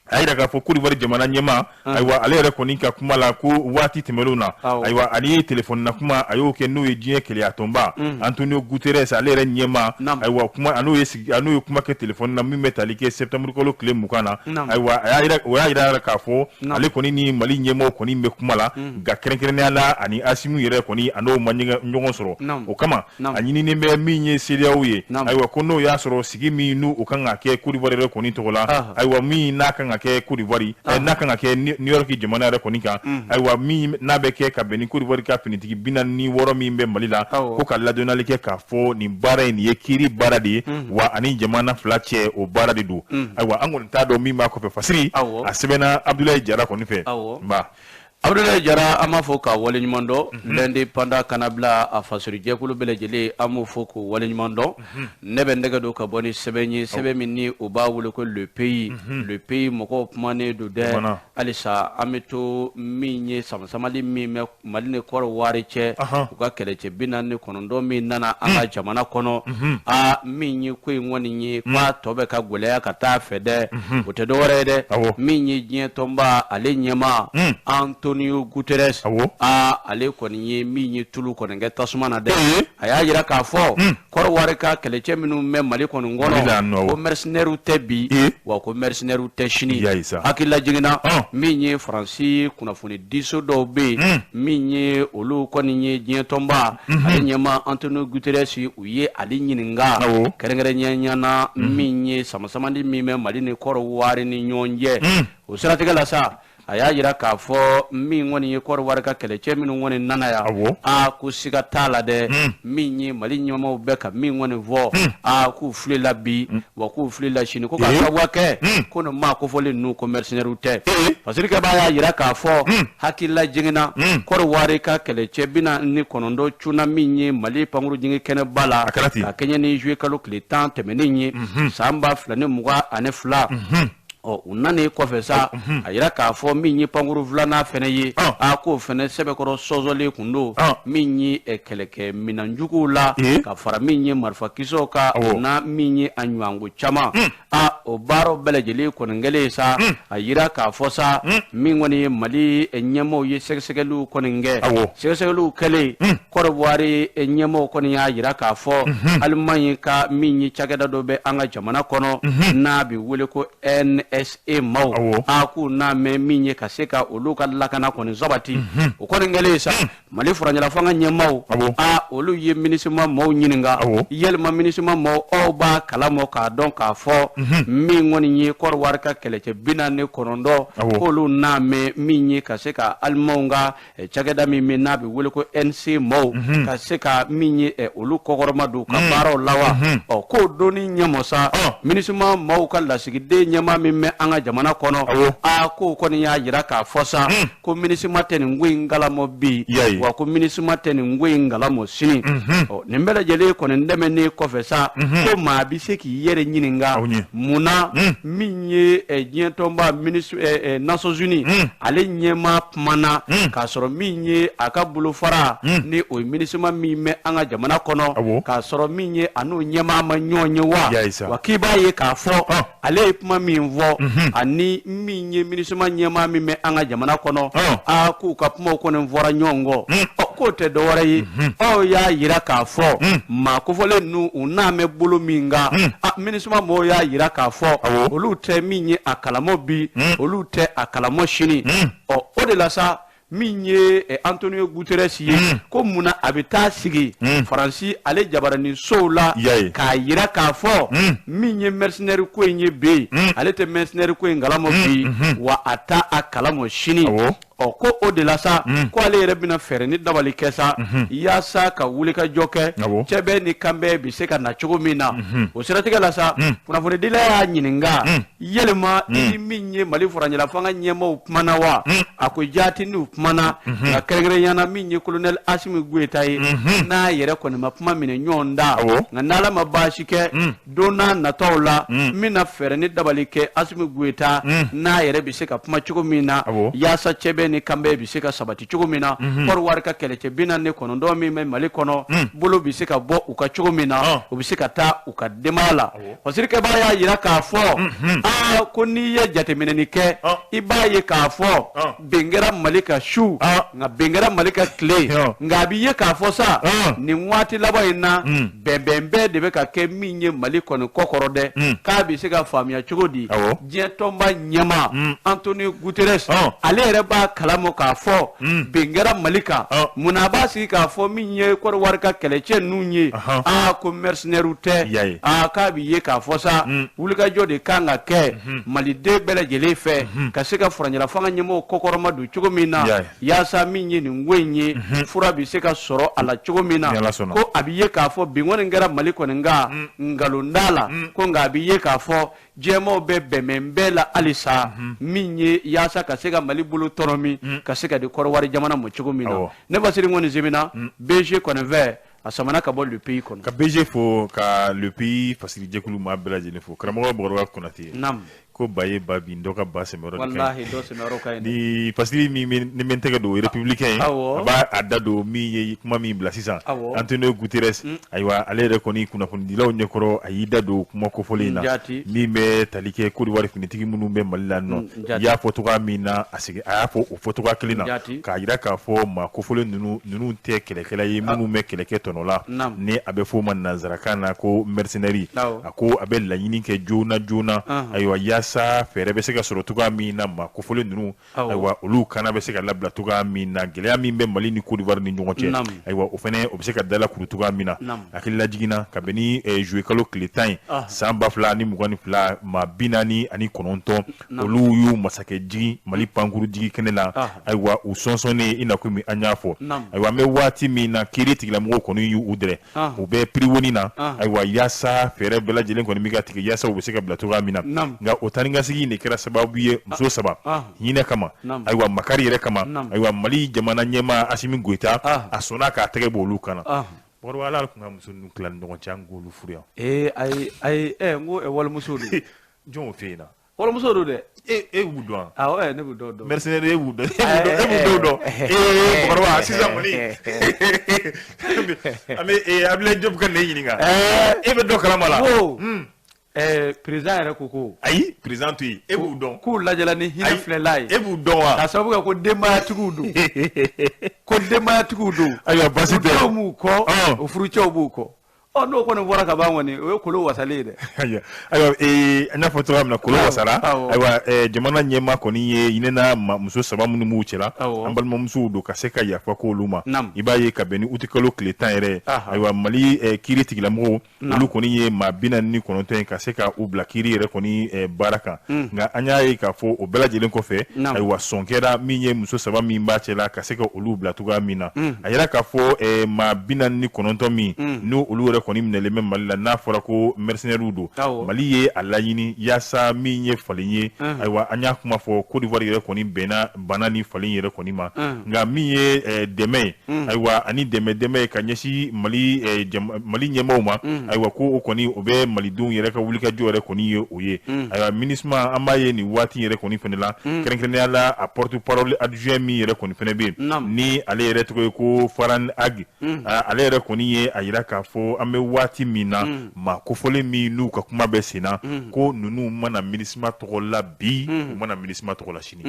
A yira k'a fɔ Côte d'Ivoire jamana ɲɛmaa, ayiwa, ale yɛrɛ kɔni ka kuma la ko waati tɛmɛnlenw na, ayiwa, ale ye telefɔni na kuma a y'o kɛ, n'o ye diɲɛ kelenya tɔnba Antonio Guterres, ale yɛrɛ ɲɛmaa. Ayiwa, kuma a n'o ye sigi, a n'o ye kuma kɛ telefɔni na min bɛ tali kɛ septembre kalo tile 20 na. Ayiwa, a y'a yira, o y'a yira k'a fɔ ale kɔni ni Mali ɲɛmaaw kɔni bɛ kuma la, nka kɛrɛnkɛrɛnnenya la ani Asimi yɛrɛ kɔni, a n'o ma ɲɔgɔn sɔrɔ. O kama a ɲininen bɛ min ye CEDEAO ye, ayiwa, ko n'o y'a sɔrɔ sigi min n'u o kan ka kɛ Côte d'Ivoire yɛrɛ kɔni tɔgɔ la, ayiwa, min n'a kan ka kɛ Côte d'Ivoire, n'a kan ka kɛ New York jamana yɛrɛ kɔni kan, ayiwa, min n'a bɛ kɛ ka bɛn ni Côte d'Ivoire ka finitigi 46 min bɛ Mali la, ko ka ladɔnniyali kɛ k'a fɔ nin baara in, nin ye kiiri baara de ye wa, ani jamana fila cɛ o baara de don. Ayiwa, an kɔni t'a dɔn min b'a kɔfɛ. Fasiri a sɛbɛnna Abdoulaye Jara kɔni fɛ. Nba Abdoulaye Jara, an b'a fɔ k'a waleɲuman dɔn. L'Indépendant kana bila a fasorijɛkulu bɛɛ lajɛlen, an b'o fɔ k'o waleɲuman dɔn. Ne bɛ nɛgɛ don ka bɔ ni sɛbɛn ye, sɛbɛn min ni o b'a wele ko Le Pays. Le Pays mɔgɔw kumanen don dɛ. Halisa an bɛ to min ye samasamali min bɛ Mali ni Kɔrɔwari cɛ, u ka kɛlɛcɛ 49 min nana an ka jamana kɔnɔ. Aa, min ye ko in kɔni ye k'a tɔ bɛ ka gɛlɛya ka taa fɛ dɛ, o tɛ dɔwɛrɛ ye dɛ, min ye diɲɛ tɔnba ale ɲɛmaa Antonio Guterres, aa, ale kɔni ye min ye tulu kɔni kɛ tasuma na dɛ. A y'a jira k'a fɔ Kɔrɔwari ka kɛlɛcɛ minnu bɛ Mali kɔni kɔnɔ, ko mercenaires tɛ bi wa, ko mercenaires tɛ sini. Hakilila jiginna, min ye Faransi kunnafoni diso dɔw bɛ yen, min ye olu kɔni ye diɲɛ tɔnba ale ɲɛmaa Antonio Guterres, u ye ale ɲininka kɛrɛnkɛrɛnnenya na min ye samasamani min bɛ Mali ni Kɔrɔwari ni ɲɔgɔn cɛ. O siratigɛ la sa, a y'a jira k'a fɔ min kɔni ye Kɔrɔwari ka kɛlɛcɛ minnu kɔni nana yan, aa, ko siga t'a la dɛ, min ye Mali ɲɛmaaw bɛ ka min kɔni fɔ, aa, k'u filila bi wa, k'u filila sini, ko k'a sababu kɛ ko nin maa kofɔlen ninnu, ko mercenaires tɛ. Fasirikɛbaa y'a jira k'a fɔ hakilila jiginna, Kɔrɔwari ka kɛlɛcɛ 49 cunna min ye Mali pankuru jigin kɛnɛba la ka kɛɲɛ ni juillet kalo tile 10 tɛmɛnen ye san 2022. Ɔ, u nanen kɔfɛ sa, a yira k'a fɔ min ye pankuru filanan fɛnɛ ye, a k'o fɛnɛ sɛbɛkɔrɔ sɔsɔlen kun don min ye kɛlɛkɛ minɛnjuguw la, ka fara min ye marifakisɛw kan na, min ye a ɲɔgɔnko caman. A o baaraw bɛɛ lajɛlen kɔni kɛlen sa, a yira k'a fɔ sa min kɔni ye Mali ɲɛmaaw ye sɛgɛsɛgɛliw kɔni kɛ. Sɛgɛsɛgɛliw kɛlen, Kɔrɔwari ɲɛmaaw kɔni y'a yira k'a fɔ Alimaɲi ka min ye cakɛda dɔ bɛ an ka jamana kɔnɔ n'a bɛ wele ko NSA maaw, a k'u n'a mɛn min ye ka se ka olu ka lakana kɔni sabati. O kɔni kɛlen sa, Mali furancɛla fanga ɲɛmaaw, a olu ye MINUSMA maaw ɲininka: yalima MINUSMA maaw, aw b'a kalama k'a dɔn k'a fɔ min kɔni ye Kɔrɔwari ka kɛlɛcɛ 49, k'olu n'a mɛn min ye ka se ka Alimanw ka cakɛda min bɛ n'a bɛ wele ko NC maaw ka se ka min ye olu kɔkɔrɔma don ka baaraw la wa? Ɔ, k'o donni ɲɛmɔ sa, MINUSMA maaw ka lasigiden ɲɛmaa min bɛ an ka jamana kɔnɔ, a k'o kɔni y'a jira k'a fɔ sa ko MINUSMA tɛ nin ko in kalamɔ bi wa, ko MINUSMA tɛ nin ko in kalamɔ sini. Ɔ, nin bɛɛ lajɛlen kɔni dɛmɛnen kɔfɛ sa, ko maa bɛ se k'i yɛrɛ ɲininka munna min ye diɲɛ tɔnba Nations Unies ale ɲɛmaa kumana k'a sɔrɔ min ye a ka bolofara ni o ye MINUSMA min bɛ an ka jamana kɔnɔ, k'a sɔrɔ min ye a n'o ɲɛmaa ma ɲɔgɔn ye wa? Wa k'i b'a ye k'a fɔ ale ye kuma min fɔ ani min ye MINUSMA ɲɛmaa min bɛ an ka jamana kɔnɔ, aa, k'u ka kumaw kɔni fɔra ɲɔgɔn kɔ. Ɔ, k'o tɛ dɔwɛrɛ ye, aw y'a yira k'a fɔ maa kofɔlen ninnu, u n'a mɛn bolo min kan, a MINUSMA mɔgɔw y'a yira k'a fɔ olu tɛ min ye a kalamɔ bi, olu tɛ a kalamɔ sini. Ɔ, o de la sa, min ye Antonio Guterres ye, ko munna a bɛ taa sigi Faransi ale jabaranin sow la k'a yira k'a fɔ min ye mercenaire ko in ye bi, ale tɛ mercenaire ko in kalamɔ bi wa, a ta a kalamɔ sini? Ɔ, ko o de la sa, ko ale yɛrɛ bɛna fɛɛrɛ ni dabali kɛ sa yaasa ka wulikajɔ kɛ cɛbɛ ni kanbɛ bɛ se ka na cogo min na. O siratigɛ la sa, kunnafonidila y'a ɲininka: yalima i ni min ye Mali furancɛla fanga ɲɛmaaw kumana wa? A ko jaati, n'u kumana, nka kɛrɛnkɛrɛnnenya na min ye colonel Asimi Goyita ye, n'a yɛrɛ kɔni ma kuma minɛ ɲɔgɔn da. Nka n'Ala ma baasi kɛ, don n'a nataw la, n bɛna fɛɛrɛ ni dabali kɛ Asimi Goyita n'a yɛrɛ bɛ se ka kuma cogo min na yaasa cɛbɛ bɛn ni kanbɛn bɛ se ka sabati cogo min na, Kɔdiwari ka kɛlɛcɛ 49 min bɛ Mali kɔnɔ, bolo bɛ se ka bɔ u ka cogo min na, u bɛ se ka taa u ka denbaya la. Fasirikɛbaa y'a jira k'a fɔ aa ko n'i ye jateminɛni kɛ, i b'a ye k'a fɔ bin kɛra Mali kan su, nka bin kɛra Mali kan tile, nka a bɛ ye k'a fɔ sa nin waati laban in na bɛnbɛnbɛn de bɛ ka kɛ min ye Mali kɔni kɔkɔrɔ dɛ. K'a bɛ se ka faamuya cogo di? Diɲɛ tɔnba ɲɛmaa Antonio Guterres, ale yɛrɛ b'a kalama k'a fɔ bin kɛra Mali kan. Munna a b'a sigi k'a fɔ min ye Kɔdiwari ka kɛlɛcɛ ninnu ye, aa ko mercenaires tɛ? Aa k'a bɛ ye k'a fɔ sa wulikajɔ de kan ka kɛ Maliden bɛɛ lajɛlen fɛ ka se ka furancɛla fanga ɲɛmɔgɔw kɔkɔrɔma don cogo min na, yaasa min ye nin ko in ye, fura bɛ se ka sɔrɔ a la cogo min na. Ko a bɛ ye k'a fɔ bin kɔni kɛra Mali kɔni kan, nkalon t'a la, ko nka a bɛ ye k'a fɔ jɛmaw bɛ bɛnbɛnbɛn la halisa min ye yaasa ka se ka Mali bolo tɔnɔmi ka se ka di Kɔdiwari jamana ma cogo min na. Ne Fasiri kɔni semina BG kɔni fɛ, a samana ka bɔ Le Pays kɔnɔ. Ka BG fo, ka Le Pays fasirijɛkulu maa bɛɛ lajɛlen fo. Karamɔgɔ Bakɔrɔba Konate, ko ba ye ba bin, dɔ ka ba sɛmɛyɔrɔ. Walahi, dɔ sɛmɛyɔrɔ ka ɲi. Ni fasiri min ni bɛ n tɛgɛ don Républicain ye, a b'a a da don min ye kuma min bila sisan, Antonio Guterres, ayiwa, ale yɛrɛ kɔni kunnafonidilaw ɲɛkɔrɔ, a y'i da don kuma kofɔlen in na min bɛ tali kɛ Côte d'Ivoire finitigi minnu bɛ Mali la nɔ. I y'a fɔ cogoya min na, a sigi a y'a fɔ o fɔcogoya kelen na k'a jira k'a fɔ maa kofɔlen ninnu tɛ kɛlɛkɛla ye minnu bɛ kɛlɛkɛ tɔnɔ la, ni a bɛ f'o ma nanzarakan na ko mercenaire. A ko a bɛ laɲini kɛ joona joona, ayiwa, yaasa fɛɛrɛ bɛ se ka sɔrɔ cogoya min na, maa kofɔlen ninnu, ayiwa, olu kana bɛ se ka labila cogoya min na, gɛlɛya min bɛ Mali ni Côte d'Ivoire ni ɲɔgɔn cɛ, ayiwa, o fana o bɛ se ka dalakuru cogoya min na. Hakilila jiginna ka bɛn ni juillet kalo tile 10 ye san 2022, maa 49, olu y'u masakɛ jigin Mali pankuru jigi kɛnɛ la. Ayiwa, u sɔnsɔnnen i na komi an y'a fɔ. Ayiwa, an bɛ waati min na, kiiri tigilamɔgɔw kɔni y'u dɛrɛ, u bɛ piriwoni na, ayiwa, yaasa fɛɛrɛ bɛɛ lajɛlen kɔni bɛ ka tigɛ yaasa u bɛ se ka bila cogoya min na. Nka o taa ni ka segin de kɛra sababu ye muso saba hinɛ kama, ayiwa, makari yɛrɛ kama, ayiwa, Mali jamana ɲɛmaa Asimi Goyita, a sɔnna k'a tɛgɛ bɔ olu kan na. Bakɔrɔba, Ala tun ka muso ninnu tila ni ɲɔgɔn cɛ, an k'olu furu yan. Ee ayi ayi, n ko walimuso don. Jɔn y'o f'e ɲɛna? Walimuso don dɛ. E b'u dɔn? Awɔ, ne b'u dɔw dɔn. Mercenaire, e b'u dɔn, e b'u dɔw dɔn. Ee Bakɔrɔba, sisan kɔni an bɛ Abilaye Diop ka ne ɲininka, e bɛ dɔ kalama la. Ko président yɛrɛ ko. Ayi, président to yen, e b'u dɔn. K'u lajɛla ni hinɛ filɛla ye. E b'u dɔn wa? K'a sababu kɛ ko denbayatigiw don, ko denbayatigiw don. Ayiwa, baasi tɛ. U denw b'u kɔ, u furucɛw b'u kɔ. Ɔ n'o kɔni bɔra ka ban kɔni, o ye kolo wasalen ye dɛ. Ayiwa, an y'a fɔ cogoya min na, kolo wasara. Ayiwa, jamana ɲɛmaa kɔni ye hinɛna muso saba minnu b'u cɛla, an balimamusow don, ka se ka yafa k'olu ma. I b'a ye ka bɛn ni utikalo tile 10 yɛrɛ, ayiwa, Mali kiiri tigilamɔgɔw, olu kɔni ye maa 49 ye ka se ka u bila kiiri yɛrɛ kɔni baara kan. Nka an y'a ye k'a fɔ o bɛɛ lajɛlen kɔfɛ, ayiwa, sɔn kɛra min ye muso saba min b'a cɛla ka se ka olu bila cogoya min na. A yira k'a fɔ maa 49 min n'o olu yɛrɛ kɔni minɛlen bɛ Mali la, n'a fɔra ko mercenaires don, Mali ye a laɲini yaasa min ye falen ye. Ayiwa, an y'a kuma fɔ, Côte d'Ivoire yɛrɛ kɔni bɛnna bana ni falen yɛrɛ kɔni ma. Nka min ye dɛmɛ ye, ayiwa, ani dɛmɛ ye ka ɲɛsin Mali Mali ɲɛmaaw ma, ayiwa, ko o kɔni o bɛ malidenw yɛrɛ ka wulikajɔ yɛrɛ kɔni ye o ye. Ayiwa, MINUSMA, an b'a ye nin waati yɛrɛ kɔni fana la, kɛrɛnkɛrɛnnenya la a porte parole adjoint min yɛrɛ kɔni fana bɛ yen, ni ale yɛrɛ tɔgɔ ye ko Farhan Haq, ale yɛrɛ kɔni ye a yira k'a fɔ an bɛ waati min na, maa kofɔlen min n'u ka kuma bɛ sen na, ko ninnu mana MINUSMA tɔgɔ la bi, u mana MINUSMA tɔgɔ la sini.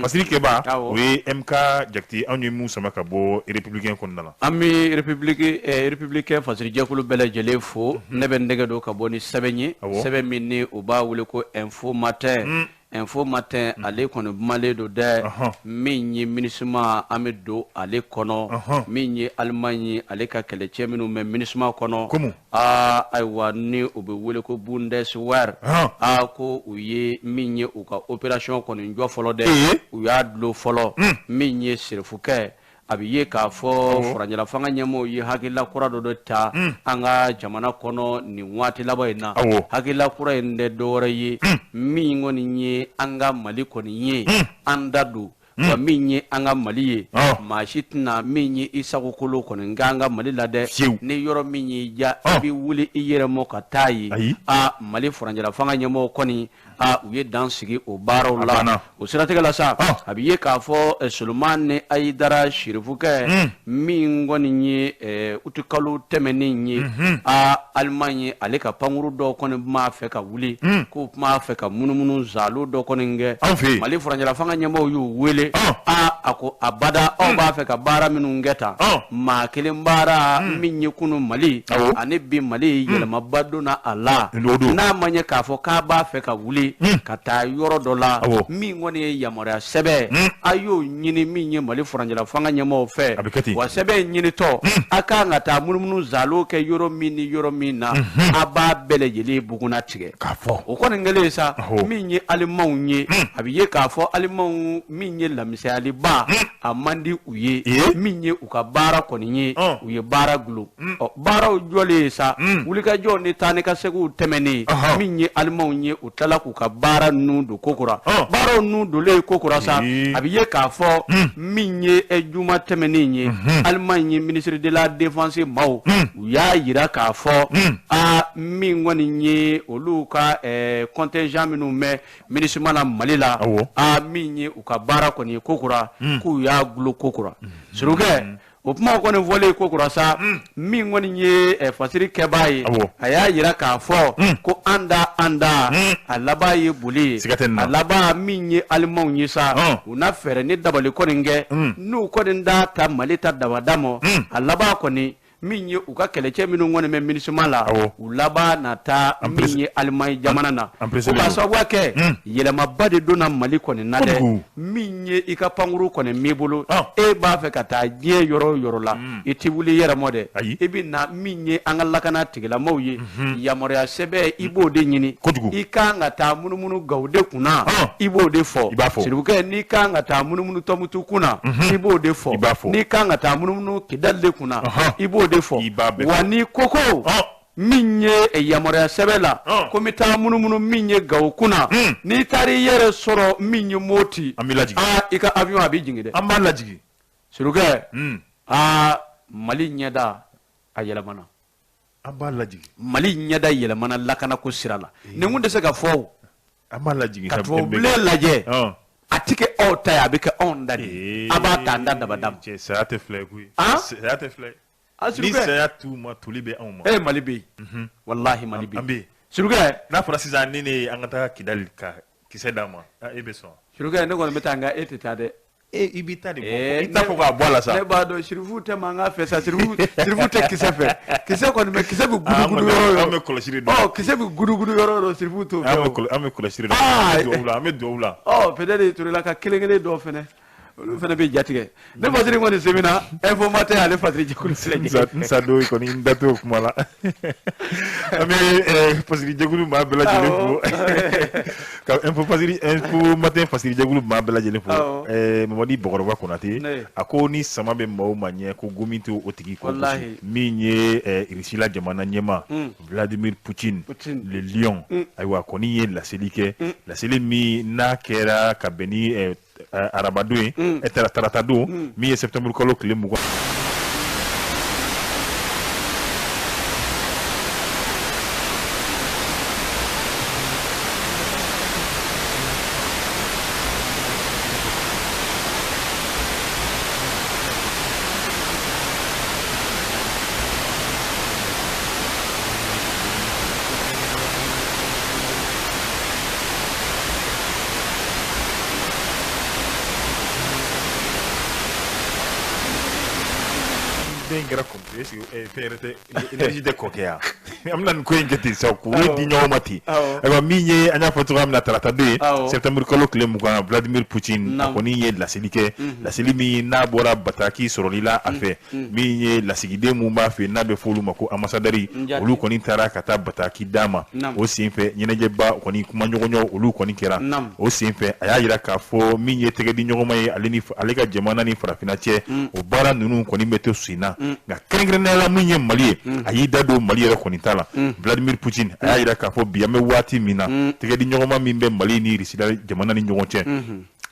Fasiri kɛba, o ye MK Jakite, anw ye mun sama ka bɔ Républicain kɔnɔna la. An bɛ Républicain fasirijɛkulu bɛɛ lajɛlen fo. Ne bɛ n dɛgɛ don ka bɔ ni sɛbɛn ye, sɛbɛn min ni u b'a wele ko Info Matin. Info Matin, ale kɔni kumalen don dɛ. Min ye MINUSMA, an bɛ don ale kɔnɔ. Min ye Allemagne, ale ka kɛlɛcɛ minnu bɛ MINUSMA kɔnɔ, aa ayiwa, ni u bɛ wele ko Bundeswehr, aa ko u ye min ye u ka opération kɔni jɔ fɔlɔ dɛ, u y'a dulon fɔlɔ. Min ye sirifukɛ, a bɛ ye k'a fɔ furancɛla fanga ɲɛmɔgɔw ye hakilila kura dɔ de ta an ka jamana kɔnɔ nin waati laban in na. Hakilila kura in tɛ dɔwɛrɛ ye, min kɔni ye an ka Mali kɔni ye an da don wa, min ye an ka Mali ye, maa si tɛna min ye i sagokolo kɔni nka an ka Mali la dɛ. Ni yɔrɔ min y'i diya, i bɛ wuli i yɛrɛ mɔ ka taa ye. Aa, Mali furancɛla fanga ɲɛmɔgɔw kɔni A u ye dan sigi o baaraw la. O siratigɛ la sa, a bɛ ye k'a fɔ Solomani Ayidara Sirifukɛ min kɔni ye utikalo tɛmɛnen ye, a Alimaɲi ale ka pankuru dɔ kɔni b'a fɛ ka wuli, k'u tun b'a fɛ ka munumunu zalo dɔ kɔni kɛ anw fɛ. Mali furancɛla fanga ɲɛmɔgɔw y'u wele. A ko abada, aw b'a fɛ ka baara minnu kɛ tan, maa kelen baara min ye kunun Mali ani bi Mali, yɛlɛmaba donna a la. N'a ma ɲɛ k'a fɔ k'a b'a fɛ ka wuli ka taa yɔrɔ dɔ la, min kɔni ye yamaruya sɛbɛn, a y'o ɲini min ye Mali furancɛla fanga ɲɛmɔgɔw fɛ. Wa sɛbɛn ɲinitɔ, a kan ka taa munumunu zalo kɛ yɔrɔ min ni yɔrɔ min na, a b'a bɛɛ lajɛlen bugunna tigɛ. O kɔni kɛlen sa, min ye Alimanw ye, a bɛ ye k'a fɔ Alimanw min ye lamisɛnyaliba a man di u ye, min ye u ka baara kɔni ye, u ye baara gulon. Ɔ, baaraw jɔlen sa, wulikajɔ ni taa ni ka seginw tɛmɛnen, min ye Alimanw ye, u tilala k'u ka baara ninnu don kokura. Baaraw ninnu donlen kokura sa, a bɛ ye k'a fɔ min ye juma tɛmɛnen ye, Alimaɲi ye ministre de la défense maaw, u y'a yira k'a fɔ a min kɔni ye olu ka contingent minnu bɛ MINUSMA la Mali la, a min ye u ka baara kɔni ye kokura, k'u y'a gulon kokura. Surukɛ, o kuma kɔni fɔlen kokura sa, min kɔni ye fasiri kɛbaa ye, a y'a yira k'a fɔ ko an da an da, a laban ye boli ye. A laban min ye Alimanw ye sa, u na fɛɛrɛ ni dabali kɔni kɛ, n'u kɔni da ta Mali ta dabada ma, a laban kɔni min ye u ka kɛlɛcɛ minnu kɔni bɛ MINUSMA la, u laban na taa min ye Alimaɲi jamana na. O ka sababu kɛ yɛlɛmaba de donna Mali kɔni na dɛ. Min ye i ka pankuru kɔni m'i bolo, e b'a fɛ ka taa diɲɛ yɔrɔ o yɔrɔ la, i tɛ wuli i yɛrɛ mɔ dɛ, i bɛ na min ye an ka lakana tigilamaw ye, yamaruya sɛbɛn i b'o de ɲini. I kan ka taa munumunu Gawo de kunna, i b'o de fɔ. Siribukɛ, n'i kan ka taa munumunu Tɔnbutu kunna, i b'o de fɔ. N'i kan ka taa munumunu Kidali de kunna, i b'o de fɔ. Wa n'i ko ko min ye yamaruya sɛbɛn la ko n bɛ taa munumunu min ye Gawo kunna, n'i taara i yɛrɛ sɔrɔ min ye Moti, aa, i ka avion a bɛ jigin dɛ. An b'a lajigin. Surukɛ, aa, Mali ɲɛda a yɛlɛmana. An b'a lajigin. Mali ɲɛda yɛlɛmana lakanako sira la. Nin kun tɛ se ka fɔ o. An b'a lajigin. Ka tubabubilen lajɛ, a ti kɛ aw ta ye, a bɛ kɛ anw da de ye. A b'a ta an da dabada ma. Cɛ, saya tɛ fila ye koyi. Saya tɛ fila ye. Ni saya t'u ma, toli bɛ anw ma. E, Mali bɛ yen, walahi Mali bɛ yen. Surukɛ. N'a fɔra sisan ni ne ye an ka taa Kidali ka kisɛ d'a ma, e bɛ sɔn? Surukɛ, ne kɔni bɛ taa, nka e tɛ taa dɛ. E, i b'i ta de bɔ, i t'a fɔ k'a bɔ a la sa. Ne b'a dɔn Sirifu tɛ mankan fɛ sa. Sirifu tɛ kisɛ fɛ. Kisɛ kɔni bɛ, kisɛ bɛ gudugudu yɔrɔ o yɔrɔ. An bɛ kɔlɔsi de dɔn. Ɔ, kisɛ bɛ gudugudu yɔrɔ o yɔrɔ, Sirifu t'o fɛ. An bɛ kɔlɔsi de dɔn. An bɛ dugawu la, an bɛ dugawu la. Ɔ, peut-être Turela ka kelen kelen dɔw fɛnɛ, olu fana bɛ jatigɛ. Ne fasiri kɔni semina Info Matin, ale fasiri jɛkulu filɛ. N sa don kɔni, n da t'o kuma la. An bɛ fasiri jɛkulu maa bɛɛ lajɛlen fo, ka Info fasiri, Info Matin fasiri jɛkulu maa bɛɛ lajɛlen fo. Mamadi Bakɔrɔba Konate, a ko ni sama bɛ maa o maa ɲɛ, ko gomi t'o o tigi ko gosi. Min ye Irisila jamana ɲɛmaa Vladimir Poutine, le lion, ayiwa, kɔni ye laseli kɛ, laseli min n'a kɛra ka bɛn ni arabadon ye, tarata don min ye septembre kalo tile 20. Den kɛra fɛn yɛrɛ tɛ, énergie tɛ kɔ kɛ yan. An bɛna nin ko in kɛ ten sa, k'u di ɲɔgɔn ma ten. Ayiwa, min ye an y'a fɔ cogoya min na, tarata don ye septembre kalo tile 20, Vladimir Poutine a kɔni ye laseli kɛ, laseli min n'a bɔra bataki sɔrɔli la a fɛ. Min ye lasigiden mun b'a fɛ n'a bɛ fɔ olu ma ko ambassadeur, olu kɔni taara ka taa bataki d'a ma. O senfɛ, ɲɛnajɛba kɔni, kumaɲɔgɔnya olu kɔni kɛra. O senfɛ, a y'a jira k'a fɔ min ye tɛgɛ di ɲɔgɔnma ye ale ni ale ka jamana ni farafinna cɛ, o baara ninnu kɔni bɛ to sen na. Nka kɛrɛnkɛrɛnnenya la, min ye Mali ye, a y'i da don Mali yɛrɛ kɔni ta la. Vladimir Poutine a y'a jira k'a fɔ bi, an bɛ waati min na, tɛgɛ di ɲɔgɔnma min bɛ Mali ni Russie jamana ni ɲɔgɔn cɛ,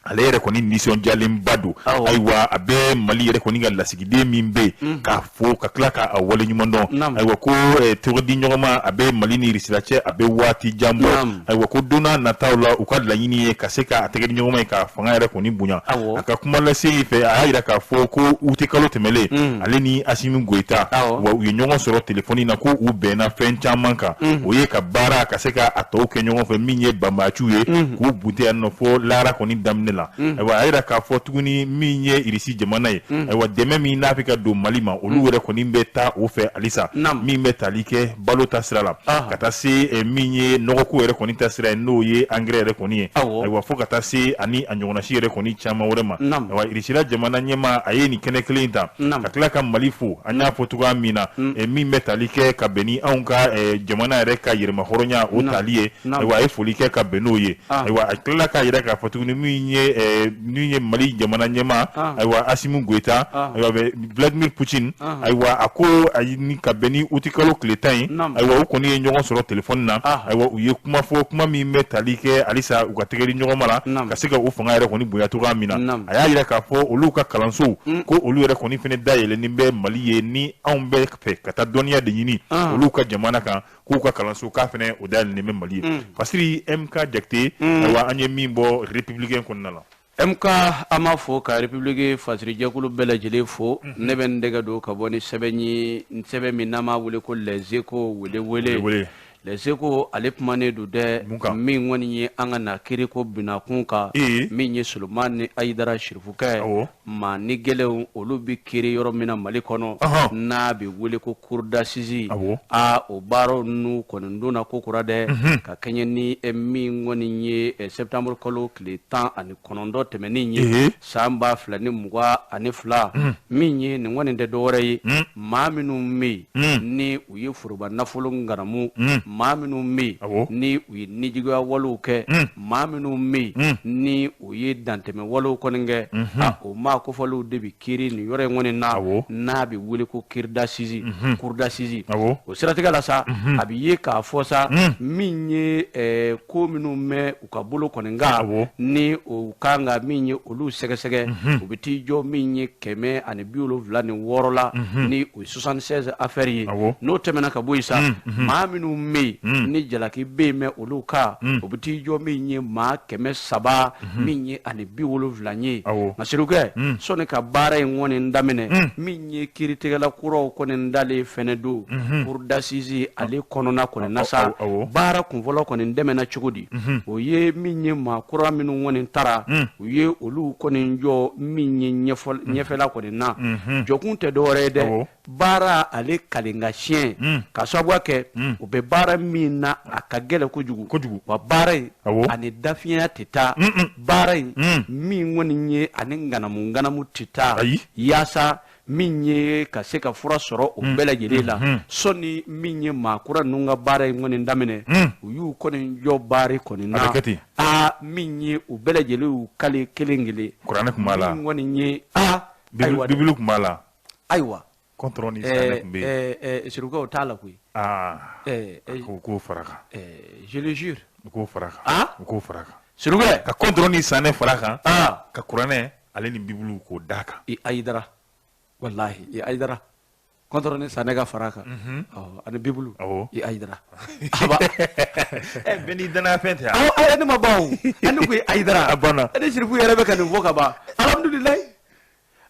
Ale yɛrɛ kɔni nisɔndiyalenba don. Ayiwa, a bɛ Mali yɛrɛ kɔni ka lasigiden min bɛ yen, k'a fo ka tila k'a waleɲuman dɔn. Ayiwa, ko tɔgɔdi ɲɔgɔnma a bɛ Mali ni Irisila cɛ, a bɛ waati jan bɔ. Ayiwa, ko don n'a nataw la, u ka laɲini ye ka se k'a tɛgɛ di ɲɔgɔnma ye, k'a fanga yɛrɛ kɔni bonya. A ka kuma lase fɛ, a y'a jira k'a fɔ ko uti kalo tɛmɛlen, ale ni Asimi Goyita, wa u ye ɲɔgɔn sɔrɔ telefɔni na, ko u bɛnna fɛn caman kan. O ye ka baara ka se ka a tɔw kɛ ɲɔgɔn fɛ, min ye banbaanciw ye, k'u bunte yan nɔ fo lahara kɔni daminɛ la. Ayiwa, a yira k'a fɔ tuguni, min ye Irisi jamana ye, ayiwa, dɛmɛ min n'a bɛ ka don Mali ma, olu yɛrɛ kɔni bɛ taa o fɛ halisa, min bɛ tali kɛ balo ta sira la, ka taa se min ye nɔgɔko yɛrɛ kɔni ta sira ye, n'o ye angɛrɛ yɛrɛ kɔni ye. Ayiwa, fo ka taa se ani a ɲɔgɔnnasi yɛrɛ kɔni caman wɛrɛ ma. Ayiwa, Irisila jamana ɲɛmaa, a ye nin kɛnɛ kelen ta ka tila ka Mali fo. An y'a fɔ cogoya min na, min bɛ tali kɛ ka bɛn ni anw ka jamana yɛrɛ ka yɛrɛmahɔrɔnya o tali ye, ayiwa, a ye foli kɛ ka bɛn n'o ye. Ayiwa, a tilala k'a yira k'a fɔ tuguni, min ye Mali jamana ɲɛmaa, ayiwa, Asimi Goyita, ayiwa, Vladimir Poutine, ayiwa, a ko ayi, ka bɛn ni utikalo tile 10 ye, ayiwa, u kɔni ye ɲɔgɔn sɔrɔ telefɔni na. Ayiwa, u ye kuma fɔ, kuma min bɛ tali kɛ halisa u ka tɛgɛ di ɲɔgɔn ma la, ka se ka u fanga yɛrɛ kɔni bonya cogoya min na. A y'a yira k'a fɔ olu ka kalansow, ko olu yɛrɛ kɔni fana dayɛlɛnnen bɛ Mali ye, ni anw bɛ fɛ ka taa dɔnniya de ɲini olu ka jamana kan, k'u ka kalanso k'a fana o dayɛlɛnnen bɛ Mali ye. Fasiri MK Jakite, ayiwa, an ye min bɔ Républicain kɔnɔna la. MK, an b'a fɔ ka République fasirijɛkulu bɛɛ lajɛlen fo. Ne bɛ n dɛgɛ don ka bɔ ni sɛbɛn ye, sɛbɛn min n'an b'a wele ko Les Échos. Wele wele, Les Échos, ale kumanen don dɛ, min kɔni ye an ka na kiriko binakun kan, min ye Solomani Ayidara Sirifukɛ, maa ni gɛlɛnw olu bɛ kiiri yɔrɔ min na Mali kɔnɔ, n'a bɛ wele ko cour d'assises. A o baaraw n'u kɔni donna ko kura dɛ, ka kɛɲɛ ni min kɔni ye septembre kalo tile 19 tɛmɛnen ye, san 2022. Min ye nin kɔni tɛ dɔwɛrɛ ye, maa minnu bɛ yen ni u ye foroba nafolo nganamu, maa minnu bɛ yen ni u ye nijuguya walew kɛ, maa minnu bɛ yen ni u ye dantɛmɛ walew kɔni kɛ, a o maa kofɔlenw de bɛ kiiri nin yɔrɔ in kɔni na, n'a bɛ wele ko cour d'assises, cour d'assises. O siratigɛ la sa, a bɛ ye k'a fɔ sa, min ye ko minnu bɛ u ka bolo kɔni kan, ni o kan ka min ye olu sɛgɛsɛgɛ, u bɛ t'i jɔ min ye 176 la, ni o ye 76 affaires ye. N'o tɛmɛna ka bɔ yen sa, maa minnu bɛ yen ni jalaki bɛ yen mɛ olu kan, o bɛ t'i jɔ min ye maa 300 min ye ani 70 ye. Nka Sirikɛ, sɔnni ka baara in kɔni daminɛ, min ye kiiritigɛla kuraw kɔni dalen fɛnɛ don cour d'assises ale kɔnɔna kɔni na sa, baara kunfɔlɔ kɔni dɛmɛna cogo di? O ye min ye maa kura minnu kɔni taara, u ye olu kɔni jɔ min ye ɲɛfɛla kɔni na. Jɔkun tɛ dɔwɛrɛ ye dɛ, baara ale kalenka siɲɛ, ka sababu kɛ u bɛ baara min na, a ka gɛlɛn kojugu. Kojugu. Wa baara in ani dafiɲɛya tɛ taa, baara in min kɔni ye ani ŋanamu ŋanamu tɛ taa, yaasa min ye ka se ka fura sɔrɔ o bɛɛ lajɛlen la. Sɔnni min ye maa kura ninnu ka baara in kɔni daminɛ, u y'u kɔni jɔ baara kɔni na. Aa, min ye u bɛɛ lajɛlen y'u kale kelen kelen. Kuranɛ tun b'a la. Min kɔni ye aa ayiwa, Bibulu tun b'a la. Ayiwa. Contre ni silamɛ tun bɛ yen. Sirikɛ, o t'a la koyi. Aa, k'o k'o fara kan. Je le jure. U k'o fara kan. Ah, u k'o fara kan. Sirikɛ. Ka contre ni sanɛ fara kan. Ka kuranɛ ale ni Bibulu k'o d'a kan. I Ayidara, walahi, i Ayidara, contre ni sanɛ ka fara kan ani Bibulu. I Ayidara aba. Bɛɛ n'i danaya fɛn tɛ. Awɔ, ayi, ne ma ban o, ne ko i Ayidara. A banna. Ne Sirifu yɛrɛ bɛ ka nin fɔ ka ban. Alhamdulilayi,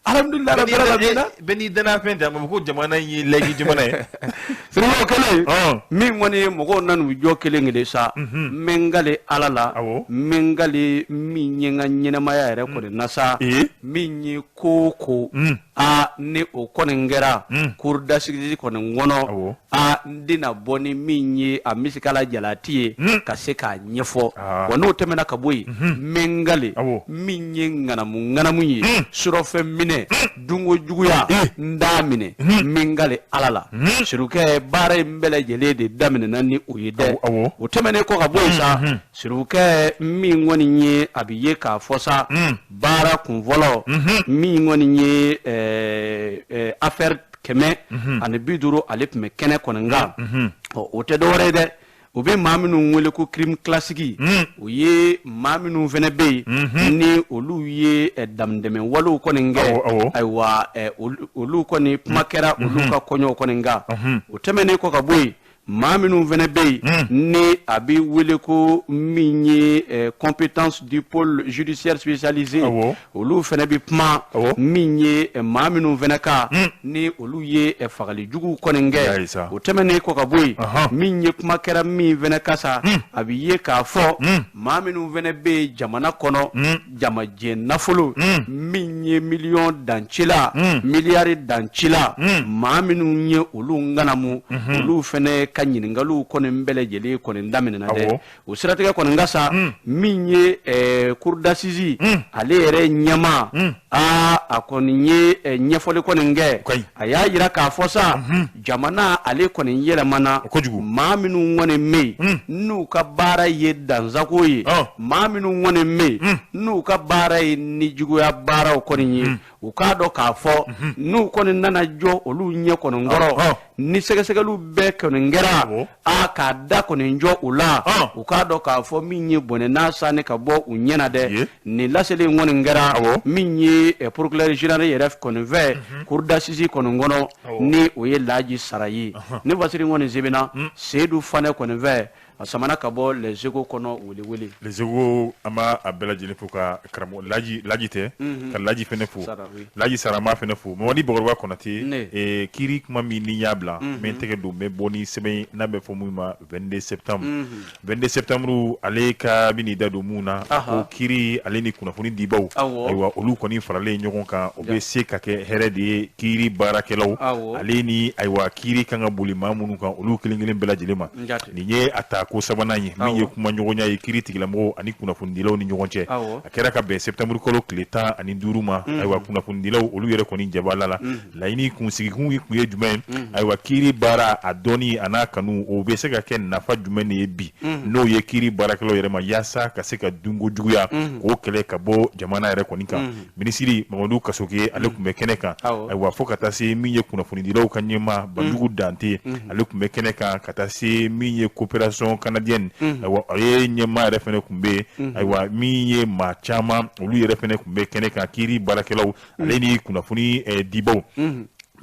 alhamdulilayi rabbil alamin. Bɛɛ n'i danaya fɛn tɛ. A ma fɔ ko jamana in ye laïque jamana ye. Sirifu, o kɛlen, min kɔni ye mɔgɔw nan'u jɔ kelen kelen sa, n bɛ n kale Ala la, n bɛ n kale min ye n ka ɲɛnɛmaya yɛrɛ kɔni na sa, min ye ko o ko a ni o kɔni kɛra cour d'assises kɔni kɔnɔ, a n tɛna bɔ ni min ye a misikala jalati ye ka se k'a ɲɛfɔ. Wa n'o tɛmɛna ka bɔ yen, n bɛ n kale min ye ŋanamu ŋanamu ye, surɔfɛn minɛ, dunko juguya, n t'a minɛ, n bɛ n kale Ala la. Sirikɛ, baara in bɛɛ lajɛlen de daminɛna ni o ye dɛ. O tɛmɛnen kɔ ka bɔ yen sa, Sirikɛ, min kɔni ye a bɛ ye k'a fɔ sa, baara kunfɔlɔ min kɔni ye affaire 150, ale tun bɛ kɛnɛ kɔni kan. O tɛ dɔwɛrɛ ye dɛ. U bɛ maa minnu wele ko crime classique, o ye maa minnu fana bɛ yen ni olu ye damdɛmɛ walew kɔni kɛ. Ayiwa, olu kɔni kuma kɛra olu ka kɔɲɔw kɔni kan. O tɛmɛnen kɔ ka bɔ yen, maa minnu fana bɛ yen ni a bɛ wele ko min ye compétence du pôle judiciaire spécialisé, olu fana bɛ kuma min ye maa minnu fana kan ni olu ye fagali juguw kɔni kɛ. O tɛmɛnen kɔ ka bɔ yen, min ye kuma kɛra min fana kan sa, a bɛ ye k'a fɔ maa minnu fana bɛ yen jamana kɔnɔ, jamajɛ nafolo min ye miliyɔn dancila, miliyari dancila, maa minnu ye olu ŋanamu, olu fana ka ɲininkaliw kɔni bɛɛ lajɛlen kɔni daminɛna dɛ. O siratigɛ kɔni ka sa, min ye cour d'assises ale yɛrɛ ɲɛmaa, aa, a kɔni ye ɲɛfɔli kɔni kɛ. A y'a yira k'a fɔ sa, jamana ale kɔni yɛlɛmana. Maa minnu kɔni bɛ yen n'u ka baara ye dansago ye, maa minnu kɔni bɛ yen n'u ka baara ye nijuguya baaraw kɔni ye, u k'a dɔn k'a fɔ n'u kɔni nana jɔ olu ɲɛ kɔni kɔrɔ, ni sɛgɛsɛgɛliw bɛɛ kɔni kɛra a k'a da kɔni jɔ u la, u k'a dɔn k'a fɔ min ye bɔnɛ n'a sanni ka bɔ u ɲɛna dɛ. Nin laseli in kɔni kɛra min ye procureur général yɛrɛ kɔni fɛ cour d'assises kɔni kɔnɔ, ni o ye Laji Sara ye. Ni fasiri kɔni sɛbɛnna Seyidu Fanɛ kɔni fɛ, a samana ka bɔ Les Échos kɔnɔ. Welewele. Les Échos, an b'a a bɛɛ lajɛlen fo ka karamɔgɔ Laji, Laji tɛ ka Laji fɛnɛ fo, Laji Sara, an b'a fɛnɛ fo. Mamadi Bakɔrɔba Kɔnate, kiiri kuma min ni y'a bila, n bɛ n tɛgɛ don, n bɛ bɔ ni sɛbɛn n'a bɛ fɔ mun ma 22 septembre. 22 septembre, ale ka bɛ n'i da don mun na, ko kiiri ale ni kunnafoni dibaw, ayiwa, olu kɔni faralen ɲɔgɔn kan, o bɛ se ka kɛ hɛrɛ de ye kiiri baarakɛlaw ale ni, ayiwa, kiiri kan ka boli maa minnu kan, olu kelen kelen bɛɛ lajɛlen ma. Nin ye a ta ko sabanan ye min ye kuma ɲɔgɔnya ye kiiri tigilamɔgɔw ani kunnafonidilaw ni ɲɔgɔn cɛ. A kɛra ka bɛn septembre kalo tile 15 ma. Ayiwa, kunnafonidilaw olu yɛrɛ kɔni jabala la, laɲini kunsigikun kun ye jumɛn ye? Ayiwa, kiiri baara a dɔnni a n'a kanu, o bɛ se ka kɛ nafa jumɛn de ye bi n'o ye kiiri baarakɛlaw yɛrɛ ma, yaasa ka se ka dunko juguya k'o kɛlɛ ka bɔ jamana yɛrɛ kɔni kan? Minisiri Mamadu Kasoke, ale tun bɛ kɛnɛ kan. Ayiwa, fo ka taa se min ye kunnafonidilaw ka ɲɛmaa Banjugu Dante, ale tun bɛ kɛnɛ kan, ka taa se min ye coopération canadienne, ayiwa, a ye ɲɛmaa yɛrɛ fɛnɛ tun bɛ yen. Ayiwa, min ye maa caman, olu yɛrɛ fɛnɛ tun bɛ kɛnɛ kan, kiiri baarakɛlaw ale ni kunnafoni dibaw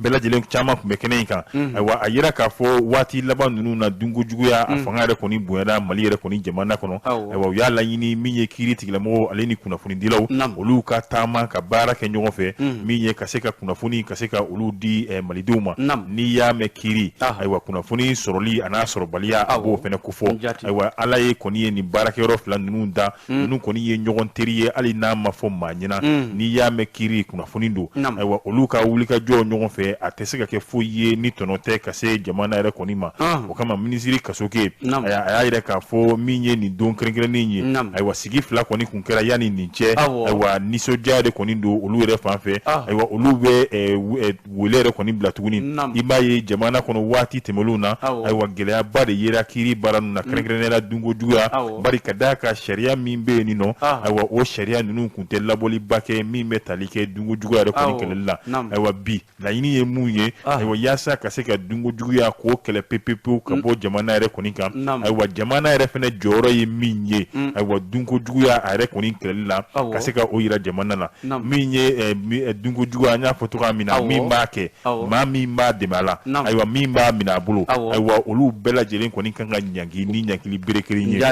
bɛɛ lajɛlen caman tun bɛ kɛnɛ in kan. Ayiwa, a yira k'a fɔ waati laban ninnu na, dunko juguya a fanga yɛrɛ kɔni bonyana Mali yɛrɛ kɔni jamana kɔnɔ. Ayiwa, u y'a laɲini min ye kiiri tigilamɔgɔw ale ni kunnafonidilaw, olu ka taama ka baara kɛ ɲɔgɔn fɛ, min ye ka se ka kunnafoni ka se ka olu di malidenw ma. N'i y'a mɛn kiiri, ayiwa, kunnafoni sɔrɔli a n'a sɔrɔbaliya, a b'o fɛnɛ kofɔ. Ayiwa, Ala ye kɔni ye nin baarakɛyɔrɔ fila ninnu da, ninnu kɔni ye ɲɔgɔn teri ye, hali n'a ma fɔ maa ɲɛna. N'i y'a mɛn kiiri, kunnafoni don. Ayiwa, olu ka wulikajɔ ɲɔgɔn fɛ, a tɛ se ka kɛ foyi ye ni tɔnɔ tɛ ka se jamana yɛrɛ kɔni ma. O kama, minisiri Kasoke, a y'a yira k'a fɔ min ye nin don kɛrɛnkɛrɛnnen ye, ayiwa, sigi fila kɔni kun kɛra yanni nin cɛ. Ayiwa, nisɔndiya de kɔni don olu yɛrɛ fan fɛ. Ayiwa, olu bɛ wele yɛrɛ kɔni bila tuguni. I b'a ye jamana kɔnɔ, waati tɛmɛnlenw na, ayiwa, gɛlɛyaba de yera kiiri baara ninnu na, kɛrɛnkɛrɛnnenya la dunko juguya, bari ka d'a kan sariya min bɛ yen nɔ, ayiwa, o sariya ninnu kun tɛ labɔliba kɛ min bɛ tali kɛ dunko juguya yɛrɛ kɔni kɛlɛli la. Ayiwa, bi laɲini ye mun ye? Ayiwa, yaasa ka se ka dunko juguya k'o kɛlɛ pewu-pewu ka bɔ jamana yɛrɛ kɔni kan. Ayiwa, jamana yɛrɛ fɛnɛ jɔyɔrɔ ye min ye, ayiwa, dunko juguya a yɛrɛ kɔni kɛlɛli la, ka se ka o yira jamana la, min ye dunko juguya, an y'a fɔ cogoya min na, min b'a kɛ, maa min b'a dɛmɛ a la, ayiwa, min b'a minɛ a bolo, ayiwa, olu bɛɛ lajɛlen kɔni kan ka ɲangi ni ɲangili bere kelen ye.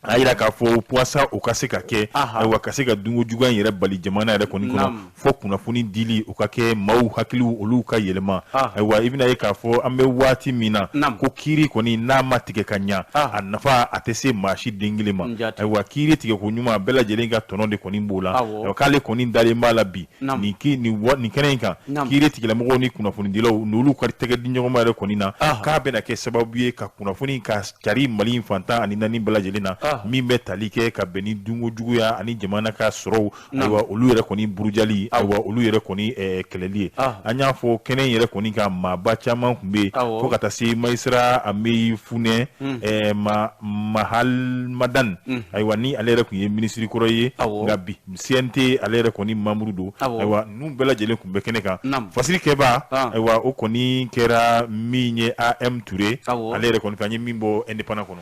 A yira k'a fɔ walasa o ka se ka kɛ, ayiwa, ka se ka dunko juguya in yɛrɛ bali jamana yɛrɛ kɔni kɔnɔ, fo kunnafoni dili o ka kɛ maaw hakiliw olu ka yɛlɛma. Ayiwa, i bɛna ye k'a fɔ an bɛ waati min na ko kiiri kɔni n'a ma tigɛ ka ɲa, a nafa a tɛ se maa si den kelen ma. Ayiwa, kiiri tigɛ ko ɲuman, bɛɛ lajɛlen ka tɔnɔ de kɔni b'o la. Ayiwa, k'ale kɔni dalen b'a la bi nin nin kɛnɛ in kan, kiiri tigilamɔgɔw ni kunnafonidilaw n'olu ka tɛgɛ di ɲɔgɔn ma yɛrɛ kɔni na, k'a bɛna kɛ sababu ye ka kunnafoni ka cari Mali fan 14 bɛɛ lajɛlen na. Min bɛ tali kɛ ka bɛn ni dunko juguya ani jamana ka sɔrɔw, ayiwa, olu yɛrɛ kɔni burujali, ayiwa, olu yɛrɛ kɔni kɛlɛli ye. An y'a fɔ kɛnɛ in yɛrɛ kɔni kan, maaba caman tun bɛ yen, fo ka taa se magistrat Ameyi Funɛ Mahamadan, ayiwa, ni ale yɛrɛ tun ye minisiri kɔrɔ ye, nka bi CNT ale yɛrɛ kɔni membre don. Ayiwa, ninnu bɛɛ lajɛlen tun bɛ kɛnɛ kan. Fasiri kɛba, ayiwa, o kɔni kɛra min ye AM Ture, ale yɛrɛ kɔni fɛ, an ye min bɔ Indépendant kɔnɔ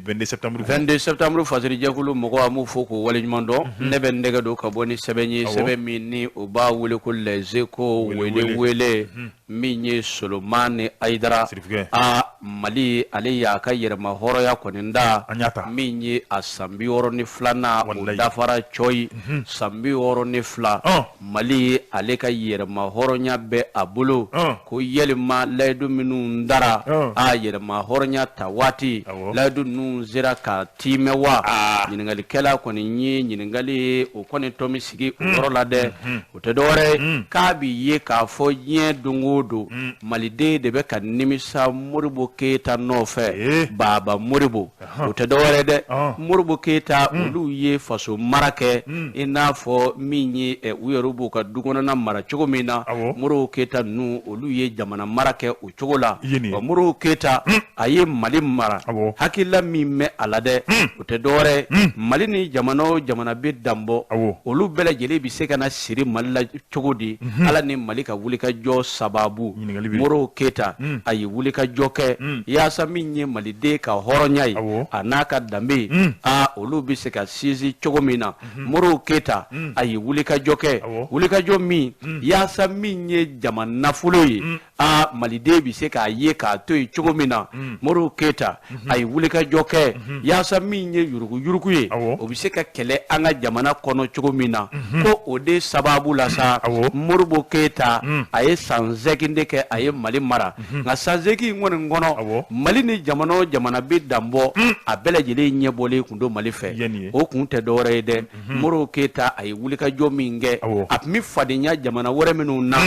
22 septembre. 22 septembre fasirijɛkulu mɔgɔw, an b'u fo k'u waleɲuman dɔn. Ne bɛ n dɛgɛ don ka bɔ ni sɛbɛn ye, sɛbɛn min ni o b'a wele ko Les Échos wele wele, min ye Solomani Hayidara a Mali, ale y'a ka yɛrɛma hɔrɔnya kɔni da, min ye a san 62nan o dafara cɔyi. San 62, Mali ale ka yɛrɛma hɔrɔnya bɛ a bolo. Ko yɛlɛma layidu minnu dara a yɛrɛma hɔrɔnya ta waati, layidu ninnu sera ka tiimɛ wa? Ɲininkalikɛla kɔni ye ɲininkali o kɔni tɔ min sigi o yɔrɔ la dɛ, o tɛ dɔwɛrɛ ye k'a bi ye k'a fɔ diɲɛ don o don, Maliden de bɛ ka nimisa Modibo Keyita nɔfɛ, Baba Modibo. O tɛ dɔwɛrɛ dɛ, Modibo Keyita, olu ye faso mara kɛ i n'a fɔ min ye u yɛrɛ b'u ka du kɔnɔna mara cogo min na. Modibo Keyita ninnu, olu ye jamana mara kɛ o cogo la. Modibo Keyita, a ye Mali mara, hakilila min bɛ a la dɛ, o tɛ dɔwɛrɛ, Mali ni jamana o jamana bɛ danbɔ, olu bɛɛ lajɛlen bɛ se ka na siri Mali la cogo di? Ala ni Mali ka wulikajɔ sababu, Modibo Keyita a ye wulikajɔ kɛ yaasa min ye Maliden ka hɔrɔnya ye, a n'a ka danbe ye, aa, olu bɛ se ka sinsin cogo min na. Modibo Keyita a ye wulikajɔ kɛ, wulikajɔ min yaasa min ye jama nafolo ye, aa, Maliden bɛ se k'a ye k'a to yen cogo min na. Modibo Keyita a ye wulikajɔ kɛ yaasa min ye yuruguyurugu ye, o bɛ se ka kɛlɛ an ka jamana kɔnɔ cogo min na. Ko o de sababu la sa, Modibo Keyita a ye san 8 de kɛ, a ye Mali mara. Nka san 8 in kɔni kɔnɔ, Mali ni jamana o jamana bɛ danbɔ, a bɛɛ lajɛlen ɲɛbɔlen kun don Mali fɛ. O kun tɛ dɔwɛrɛ ye dɛ, Modibo Keyita a ye wulikajɔ min kɛ, a tun bɛ fadenya jamana wɛrɛ minnu na,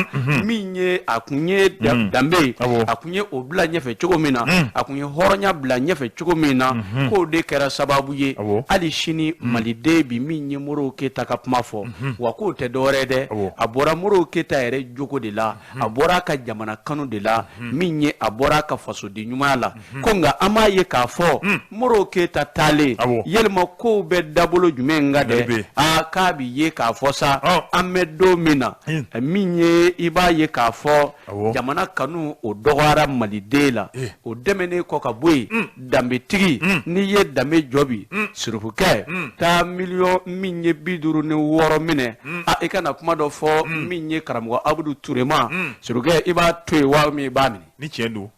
min ye a kun ye danbe ye, a kun ye o bila ɲɛfɛ cogo min na, a kun ye hɔrɔnya bila ɲɛfɛ cogo min na, k'o de kɛra sababu ye hali sini Maliden bi min ye Modibo Keyita ka kuma fɔ. Wa k'o tɛ dɔwɛrɛ dɛ, a bɔra Modibo Keyita yɛrɛ jogo de la, a bɔra a ka jamana kanu de la, min ye a bɔra a ka fasoden ɲumanya la. Ko nka an b'a ye k'a fɔ Modibo Keyita taalen, yalima kow bɛ dabolo jumɛn kan dɛ? Aa, k'a bi ye k'a fɔ sa, an bɛ don min na, min ye i b'a ye k'a fɔ jamana kanu o dɔgɔyara Maliden la. O dɛmɛnen kɔ ka bɔ yen, danbetigi, n'i ye danbe jɔ bi, surufukɛ taa miliyɔn min ye 56 minɛ, a i kana kuma dɔ fɔ min ye karamɔgɔ Abudu Ture ma, surukɛ, i b'a to yen wa min i b'a minɛ. Ni tiɲɛ don,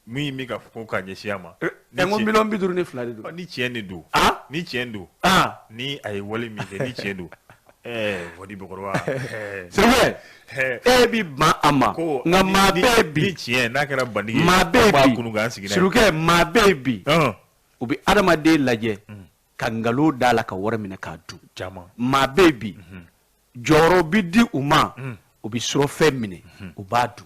min bɛ ka fɔ ka ɲɛsin a ma. N ko miliyɔn 52 de don. Ni tiɲɛ de don, ni tiɲɛ don, ni a ye wale min kɛ, ni tiɲɛ don, ɛɛ Bakɔrɔba. Surukɛ, e bi ban a ma, nka maa bɛ bi. Ni tiɲɛ n'a kɛra bandigi ye. Maa bɛ bi, surukɛ, maa bɛ bi, u bɛ adamaden lajɛ ka nkalon da la ka wari minɛ k'a dun. Caman. Maa bɛ bi, jɔyɔrɔ bi di u ma, u bɛ surɔfɛn minɛ, u b'a dun.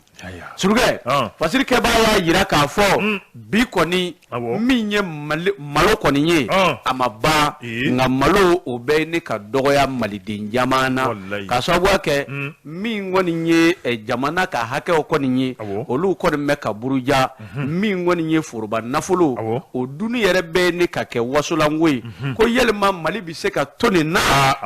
Surukɛ, fasirikɛbaa y'a jira k'a fɔ bi kɔni, min ye malo kɔni ye, a ma ban, nka malo o bɛ ne ka dɔgɔya Maliden caman na, k'a sababuya kɛ min kɔni ye jamana ka hakɛw kɔni ye, olu kɔni bɛ ka buruja. Min kɔni ye foroba nafolo, o dunni yɛrɛ bɛ ne ka kɛ wasolanko ye. Ko yalima Mali bɛ se ka to nin na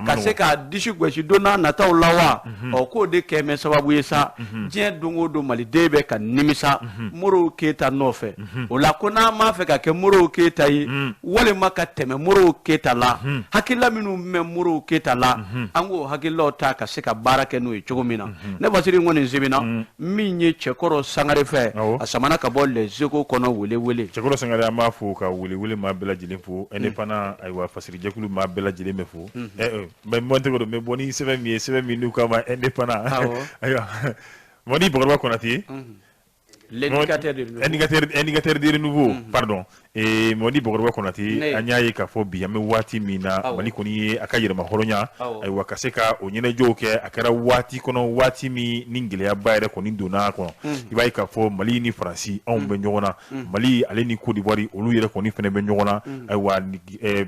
ka se k'a disi gosi don n'a nataw la wa? Ɔ, k'o de kɛ mɛ sababu ye sa, diɲɛ don o don Maliden bɛ ka nimisa Modibo Keyita nɔfɛ. O la, ko n'an m'a fɛ ka kɛ Modibo Keyita ye walima ka tɛmɛ Modibo Keyita la, hakilila minnu bɛ Modibo Keyita la, an k'o hakililaw ta ka se ka baara kɛ n'o ye cogo min na. Ne Fasiri kɔni sɛbɛnna min ye Cɛkɔrɔ Sangare fɛ, a samana ka bɔ Les Échos kɔnɔ wele wele. Cɛkɔrɔ Sangare, an b'a fo ka wele wele maa bɛɛ lajɛlen fo, Indépendant, ayiwa, fasirijɛkulu maa bɛɛ lajɛlen bɛ fo. N bɛ tɛgɛ don, n bɛ bɔ ni sɛbɛn min ye, sɛbɛn min n'u k'a ma Indépendant, ayiwa, Mɔdi Bakɔrɔba Konate. L'indicateur de renouveau. Indicateur de renouveau, pardon. Mamadi Bakɔrɔba Konate, an y'a ye k'a fɔ bi an bɛ waati min na, Mali kɔni ye a ka yɛrɛma hɔrɔnya, ayiwa, ka se ka o ɲɛnajɛw kɛ. A kɛra waati kɔnɔ, waati min ni gɛlɛyaba yɛrɛ kɔni donna a kɔnɔ. I b'a ye k'a fɔ Mali ni Faransi, anw bɛ ɲɔgɔn na, Mali ale ni Côte d'Ivoire, olu yɛrɛ kɔni fana bɛ ɲɔgɔn na. Ayiwa,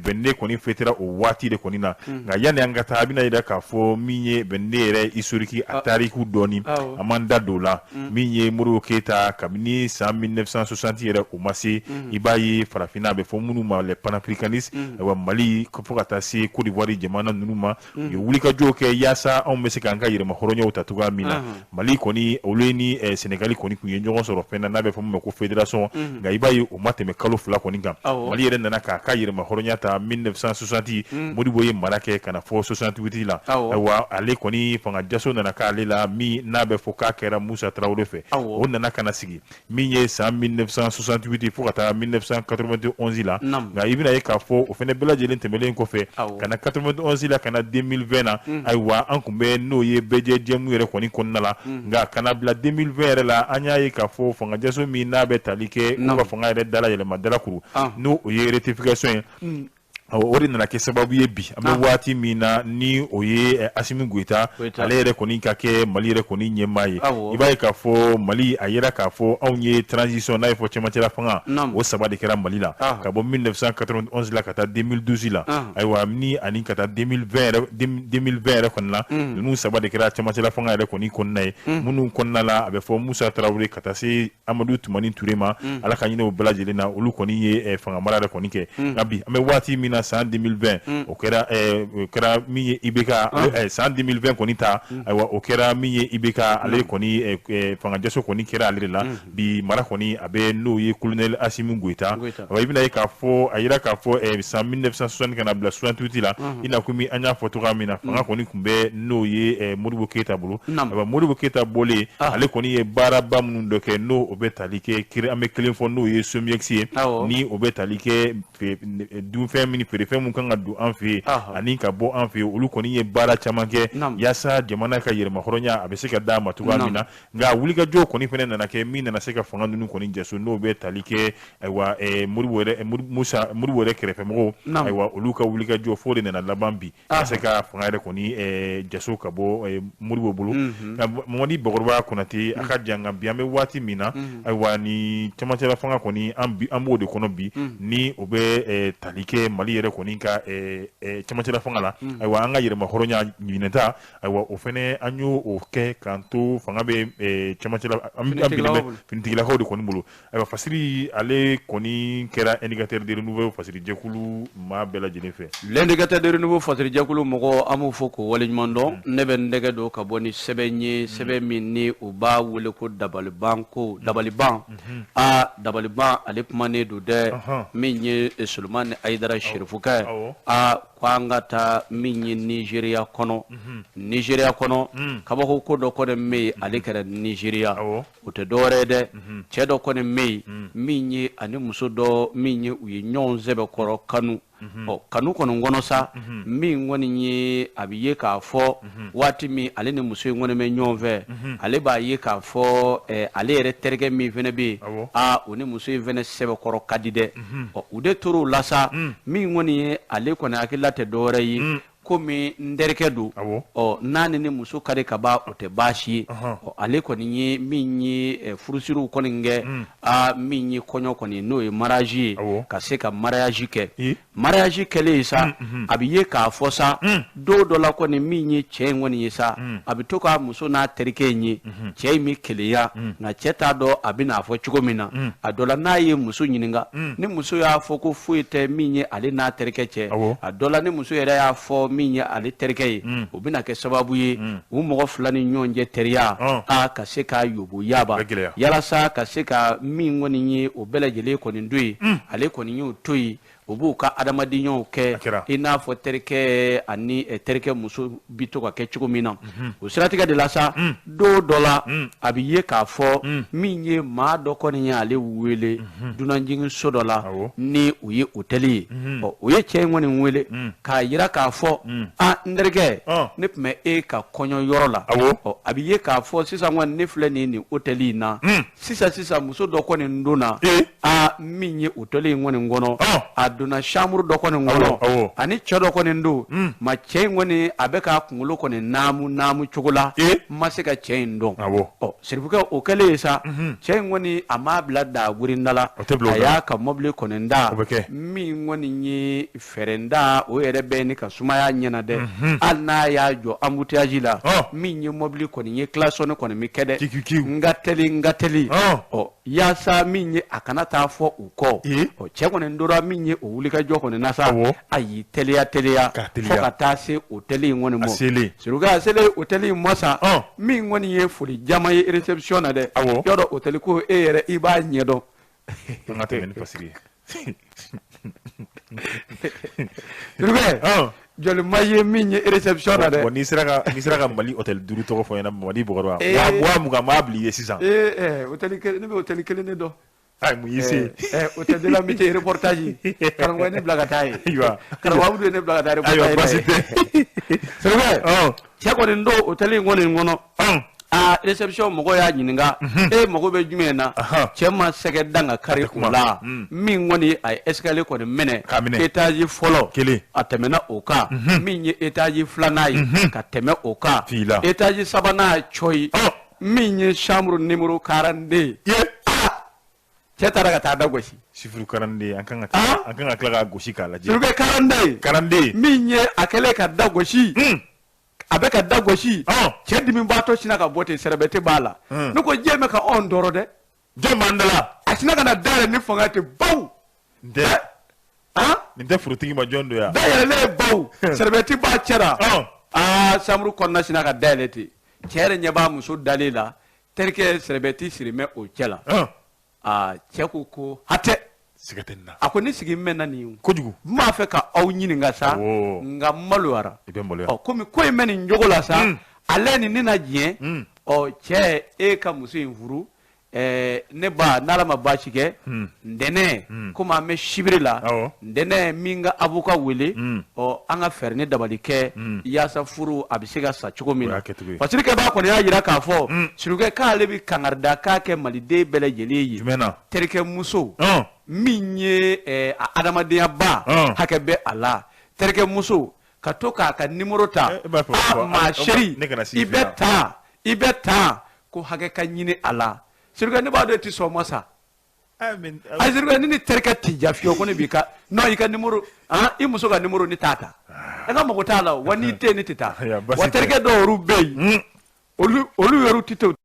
22 kɔni fêtera o waati de kɔni na. Nka yanni an ka taa, a bɛna jira k'a fɔ min ye 22 yɛrɛ historique, a tariku dɔɔni, an b'an da don o la. Min ye Modibo Keyita, kabini san 1960 yɛrɛ o ma se, i b'a ye farafinna, a bɛ fɔ minnu ma les panafricanistes, ayiwa, Mali fo ka taa se Côte d'Ivoire jamana ninnu ma, u ye wulikajɔw kɛ yaasa anw bɛ se k'an ka yɛrɛma hɔrɔnyaw ta cogoya min na. Mali kɔni, olu ni Sénégal kɔni tun ye ɲɔgɔn sɔrɔ fɛn na n'a bɛ fɔ min ma ko fédération. Nka i b'a ye o ma tɛmɛ kalo 2 kɔni kan, Mali yɛrɛ nana k'a ka yɛrɛma hɔrɔnya ta 1960. Modibo ye mara kɛ ka na fɔ 68 la. Ayiwa, ale kɔni fanga jaso nana k'ale la, min n'a bɛ fɔ k'a kɛra Musa Tarawele fɛ. O nana ka na sigi min ye san 1968 fo ka taa 1991 la. Nka i bɛna ye k'a fɔ o fana bɛɛ lajɛlen tɛmɛlen kɔfɛ ka na 91 la, ka na 2020 na, ayiwa, an tun bɛ n'o ye bɛɛjɛ jɛmu yɛrɛ kɔni kɔnɔna la. Nka ka na bila 2020 yɛrɛ la, an y'a ye k'a fɔ fanga jaso min n'a bɛ tali kɛ k'u ka fanga yɛrɛ dala yɛlɛma dalakuru, n'o o ye rectification ye, o de nana kɛ sababu ye bi an bɛ waati min na, ni o ye Asimi Goyita, ale yɛrɛ kɔni ka kɛ Mali yɛrɛ kɔni ɲɛmaa ye. I b'a ye k'a fɔ Mali, a yira k'a fɔ anw ye transition n'a ye fɔ cɛmancɛla fanga, o saba de kɛra Mali la, ka bɔ 1991 la ka taa 2012 la, ayiwa, ni ani ka taa 2020 yɛrɛ, 2020 yɛrɛ kɔni la. Ninnu saba de kɛra cɛmancɛla fanga yɛrɛ kɔni kɔnɔna ye, minnu kɔnɔna la a bɛ fɔ Musa Tarawele ka taa se Amadu Tumani Ture ma, Ala ka ɲinɛ o bɛɛ lajɛlen na, olu kɔni ye fanga mara yɛrɛ kɔni kɛ. Nka bi an bɛ waati min na, san 2020, o kɛra min ye IBK, san 2020 kɔni ta, ayiwa, o kɛra min ye IBK, ale kɔni fanga jaso kɔni kɛra ale de la. Bi mara kɔni a bɛ n'o ye colonel Asimi Goyita. Ayiwa, i bɛna ye k'a fɔ a yira k'a fɔ san 1960 ka na bila 68 la, i n'a komi an y'a fɔ cogoya min na, fanga kɔni tun bɛ n'o ye Modibo Keyita bolo. Ayiwa, Modibo Keyita bɔlen, ale kɔni ye baaraba minnu dɔ kɛ, n'o o bɛ tali kɛ, an bɛ kelen fɔ, n'o ye SOMIEX ye, ni o bɛ tali kɛ dunfɛn min, feerefɛn min kan ka don an fɛ yen ani ka bɔ an fɛ yen. Olu kɔni ye baara caman kɛ yaasa jamana ka yɛrɛmahɔrɔnya a bɛ se ka d'a ma cogoya min na. Nka wulikajɔ kɔni fana nana kɛ min nana se ka fanga ninnu kɔni jaso, n'o bɛ tali kɛ, ayiwa, Modibo yɛrɛ, Musa Modibo yɛrɛ kɛrɛfɛmɔgɔw, ayiwa, olu ka wulikajɔ fo de nana laban bi ka se ka fanga yɛrɛ kɔni jaso ka bɔ Modibo bolo. Nka Mamadi Bakɔrɔba Konate, a ka jan, nka bi an bɛ waati min na, ayiwa, ni cɛmancɛla fanga kɔni an b'o de kɔnɔ bi, ni o bɛ tali kɛ Mali yɛrɛ kɔni ka cɛmancɛla fanga la. Ayiwa, an ka yɛrɛmahɔrɔnya ɲinɛta, ayiwa, o fana an y'o o kɛ k'an to fanga bɛ cɛmancɛla an finitigilakaw de kɔni bolo. Ayiwa, Fasiri, ale kɔni kɛra Indicateur de renouveau fasiri jɛkulu maa bɛɛ lajɛlen fɛ. L'Indicateur de renouveau fasiri jɛkulu mɔgɔ, an b'u fɔ k'o waleɲuman dɔn. Ne bɛ n dɛgɛ don ka bɔ ni sɛbɛn ye, sɛbɛn min ni u b'a wele ko dabaliban ko dabaliban. Aa, dabaliban, ale kumanen don dɛ. Min ye Solomani Ayidara Serifukɛ, aa, ko an ka taa min ye Nizeriya kɔnɔ. Nizeriya kɔnɔ, kabako ko dɔ kɔni bɛ yen, ale kɛra Nizeriya. O tɛ dɔwɛrɛ ye dɛ, cɛ dɔ kɔni bɛ yen min ye ani muso dɔ min ye, u ye ɲɔgɔn sɛbɛkɔrɔ kanu. Ɔ, kanu kɔni kɔnɔ sa, min kɔni ye a bɛ ye k'a fɔ waati min ale ni muso in kɔni bɛ ɲɔgɔn fɛ, ale b'a ye k'a fɔ ale yɛrɛ terikɛ min fana bɛ yen, aa, o ni muso in fana sɛbɛkɔrɔ ka di dɛ. Ɔ, u de tor'o la sa, min kɔni ye ale kɔni hakilila tɛ dɔwɛrɛ ye, komi n terikɛ don, ɔ, n'a ni muso ka di ka ban, o tɛ baasi ye. Ɔ, ale kɔni ye min ye furusiriw kɔni kɛ, aa, min ye kɔɲɔ kɔni, n'o ye mariage ye, ka se ka mariage kɛ. Mariage kɛlen sa, a bɛ ye k'a fɔ sa, don dɔ la kɔni, min ye cɛ in kɔni ye sa, a bɛ to k'a muso n'a terikɛ in ye. Cɛ in bɛ keleya, nka cɛ t'a dɔn a bɛ n'a fɔ cogo min na. A dɔ la, n'a ye muso ɲininka, ni muso y'a fɔ ko foyi tɛ min ye ale n'a terikɛ cɛ, a dɔ la, ni muso yɛrɛ y'a fɔ min ye ale terikɛ ye, o bɛna kɛ sababu ye u mɔgɔ fila ni ɲɔgɔn cɛ teriya a ka se ka yobo yaba. Yalasa ka se ka min kɔni ye o bɛɛ lajɛlen kɔni to yen, ale kɔni y'o to yen. U b'u ka adamadenyaw kɛ i n'a fɔ terikɛ ani terikɛ muso bi to ka kɛ cogo min na. O siratigɛ de la sa, don dɔ la a bɛ ye k'a fɔ min ye maa dɔ kɔni ye ale wele dunanjiginso dɔ la ni o ye hôtel ye. Ɔ, o ye cɛ in kɔni wele k'a jira k'a fɔ a n terikɛ, ne tun bɛ e ka kɔɲɔ yɔrɔ la. Ɔ, a bɛ ye k'a fɔ sisan kɔni ne filɛ nin hôtel in na. Sisan sisan muso dɔ kɔni donna a min ye hôtel in kɔni kɔnɔ, a donna chambre dɔ kɔni kɔnɔ ani cɛ dɔ kɔni don. Ma cɛ in kɔni a bɛ k'a kunkolo kɔni naamu naamu cogo la, n ma se ka cɛ in dɔn. Ɔ, Sirifukɛ, o kɛlen ye sa, cɛ in kɔni a m'a bila dagurinda la, a y'a ka mɔbili kɔni da min kɔni ye fɛrɛnda, o yɛrɛ bɛ ni ka sumaya ɲɛna dɛ. Hali n'a y'a jɔ embouteillage la, min ye mɔbili kɔni ye klaxon kɔni bɛ kɛ dɛ, n ka teli, n ka teli. Ɔ, yaasa min ye a kana taa fɔ u kɔ. Ɔ, cɛ kɔni tora min ye o wulikajɔ kɔni na sa, a y'i teliya teliya fo ka taa se hôtel in kɔni ma. Sirifukɛ, a selen hôtel in ma sa, min kɔni ye foli jama ye réception na dɛ. Yɔrɔ hôtel ko e yɛrɛ i b'a ɲɛdɔn. An ka tɛmɛ ni fasiri ye. Sirifukɛ, jɔlima ye min ye réception na dɛ. Bon, n'i sera ka Mali hôtel 5 tɔgɔ fɔ n ɲɛna, Mamadi Bɔkɔrɔba, 20,000 n b'a bila i ye sisan. Ee, hôtel kelen, ne bɛ hôtel kelen de dɔn. Ayi, mun y'i se? Hôtel de l'amitié reportage, karamɔgɔ ye ne bila ka taa yen. Ayiwa. Karamɔgɔ Abudu ye ne bila ka taa reportage. Ayiwa, baasi tɛ. Sirifukɛ, cɛ kɔni don hôtel in kɔni kɔnɔ. A réception mɔgɔ y'a ɲininka, e mago bɛ jumɛn na? Cɛ ma sɛgɛ dan ka kari o la. Min kɔni a ye escalier kɔni minɛ, étage fɔlɔ kelen, a tɛmɛna o kan. Min ye étage filanan ye, ka tɛmɛ o kan, étage sabanan cɔyi, min ye chambre numéro 42 ye. Cɛ taara ka taa da gosi. Chiffre 42, an kan ka tila k'a gosi k'a lajɛ. Sirifukɛ, 42. 42. Min ye a kɛlen ka da gosi, a bɛ ka da gosi, cɛ dimibaatɔ sinna ka bɔ ten, sɛrɛbɛte b'a la. Ne ko diɲɛ bɛ ka anw tɔɔrɔ dɛ. Jɔn b'an da la? A sinna ka na da yɛlɛ ni fanga ten baw. Nin tɛ. Nin tɛ forotigi ma, jɔn don yan? Da yɛlɛlen ye baw, sɛrɛbɛti b'a cɛ la. Aa, chambre kɔnɔna sinna ka da yɛlɛ ten, cɛ yɛrɛ ɲɛ b'a muso dalen la. Terikɛ, sɛrɛbɛti siri bɛ o cɛ la. Aa, cɛ ko hatɛ. Siga tɛ nin na. A ko ne sigi mɛnna nin ye kojugu. N b'a fɛ ka aw ɲininka sa, nka n maloyara. I bɛ maloya. Ɔ, komi ko in bɛ nin cogo la sa, ale ni ne na diɲɛ. Ɔ, cɛ, e ka muso in furu, ne ba, n'Ala ma baasi kɛ, ntɛnɛn, komi an bɛ sibiri la, ntɛnɛn min ka avocat wele, ɔ, an ka fɛɛrɛ ni dabali kɛ yaasa furu a bɛ se ka sa cogo min na. Fasirikɛbaa kɔni y'a jira k'a fɔ, Sirikɛ, k'ale bɛ kangarida k'a kɛ maliden bɛɛ lajɛlen ye. Jumɛn na? Terikɛ muso min ye a adamadenyaba hakɛ bɛ a la, terikɛ muso ka to k'a ka numéro ta, a ma chérie, i bɛ tan, i bɛ tan, ko hakɛ ka ɲini a la. Sirikɛ, ne b'a dɔn e tɛ sɔn o ma sa. Ayi, Sirikɛ, ne ni terikɛ tɛ ja fiyewu ko ne b'i ka non, i ka numéro, i muso ka numéro, ne t'a ta, e ka mago t'a la. Wa n'i tɛ yen, ne tɛ taa. Wa terikɛ dɔw yɛrɛ bɛ yen, olu yɛrɛ tɛ to.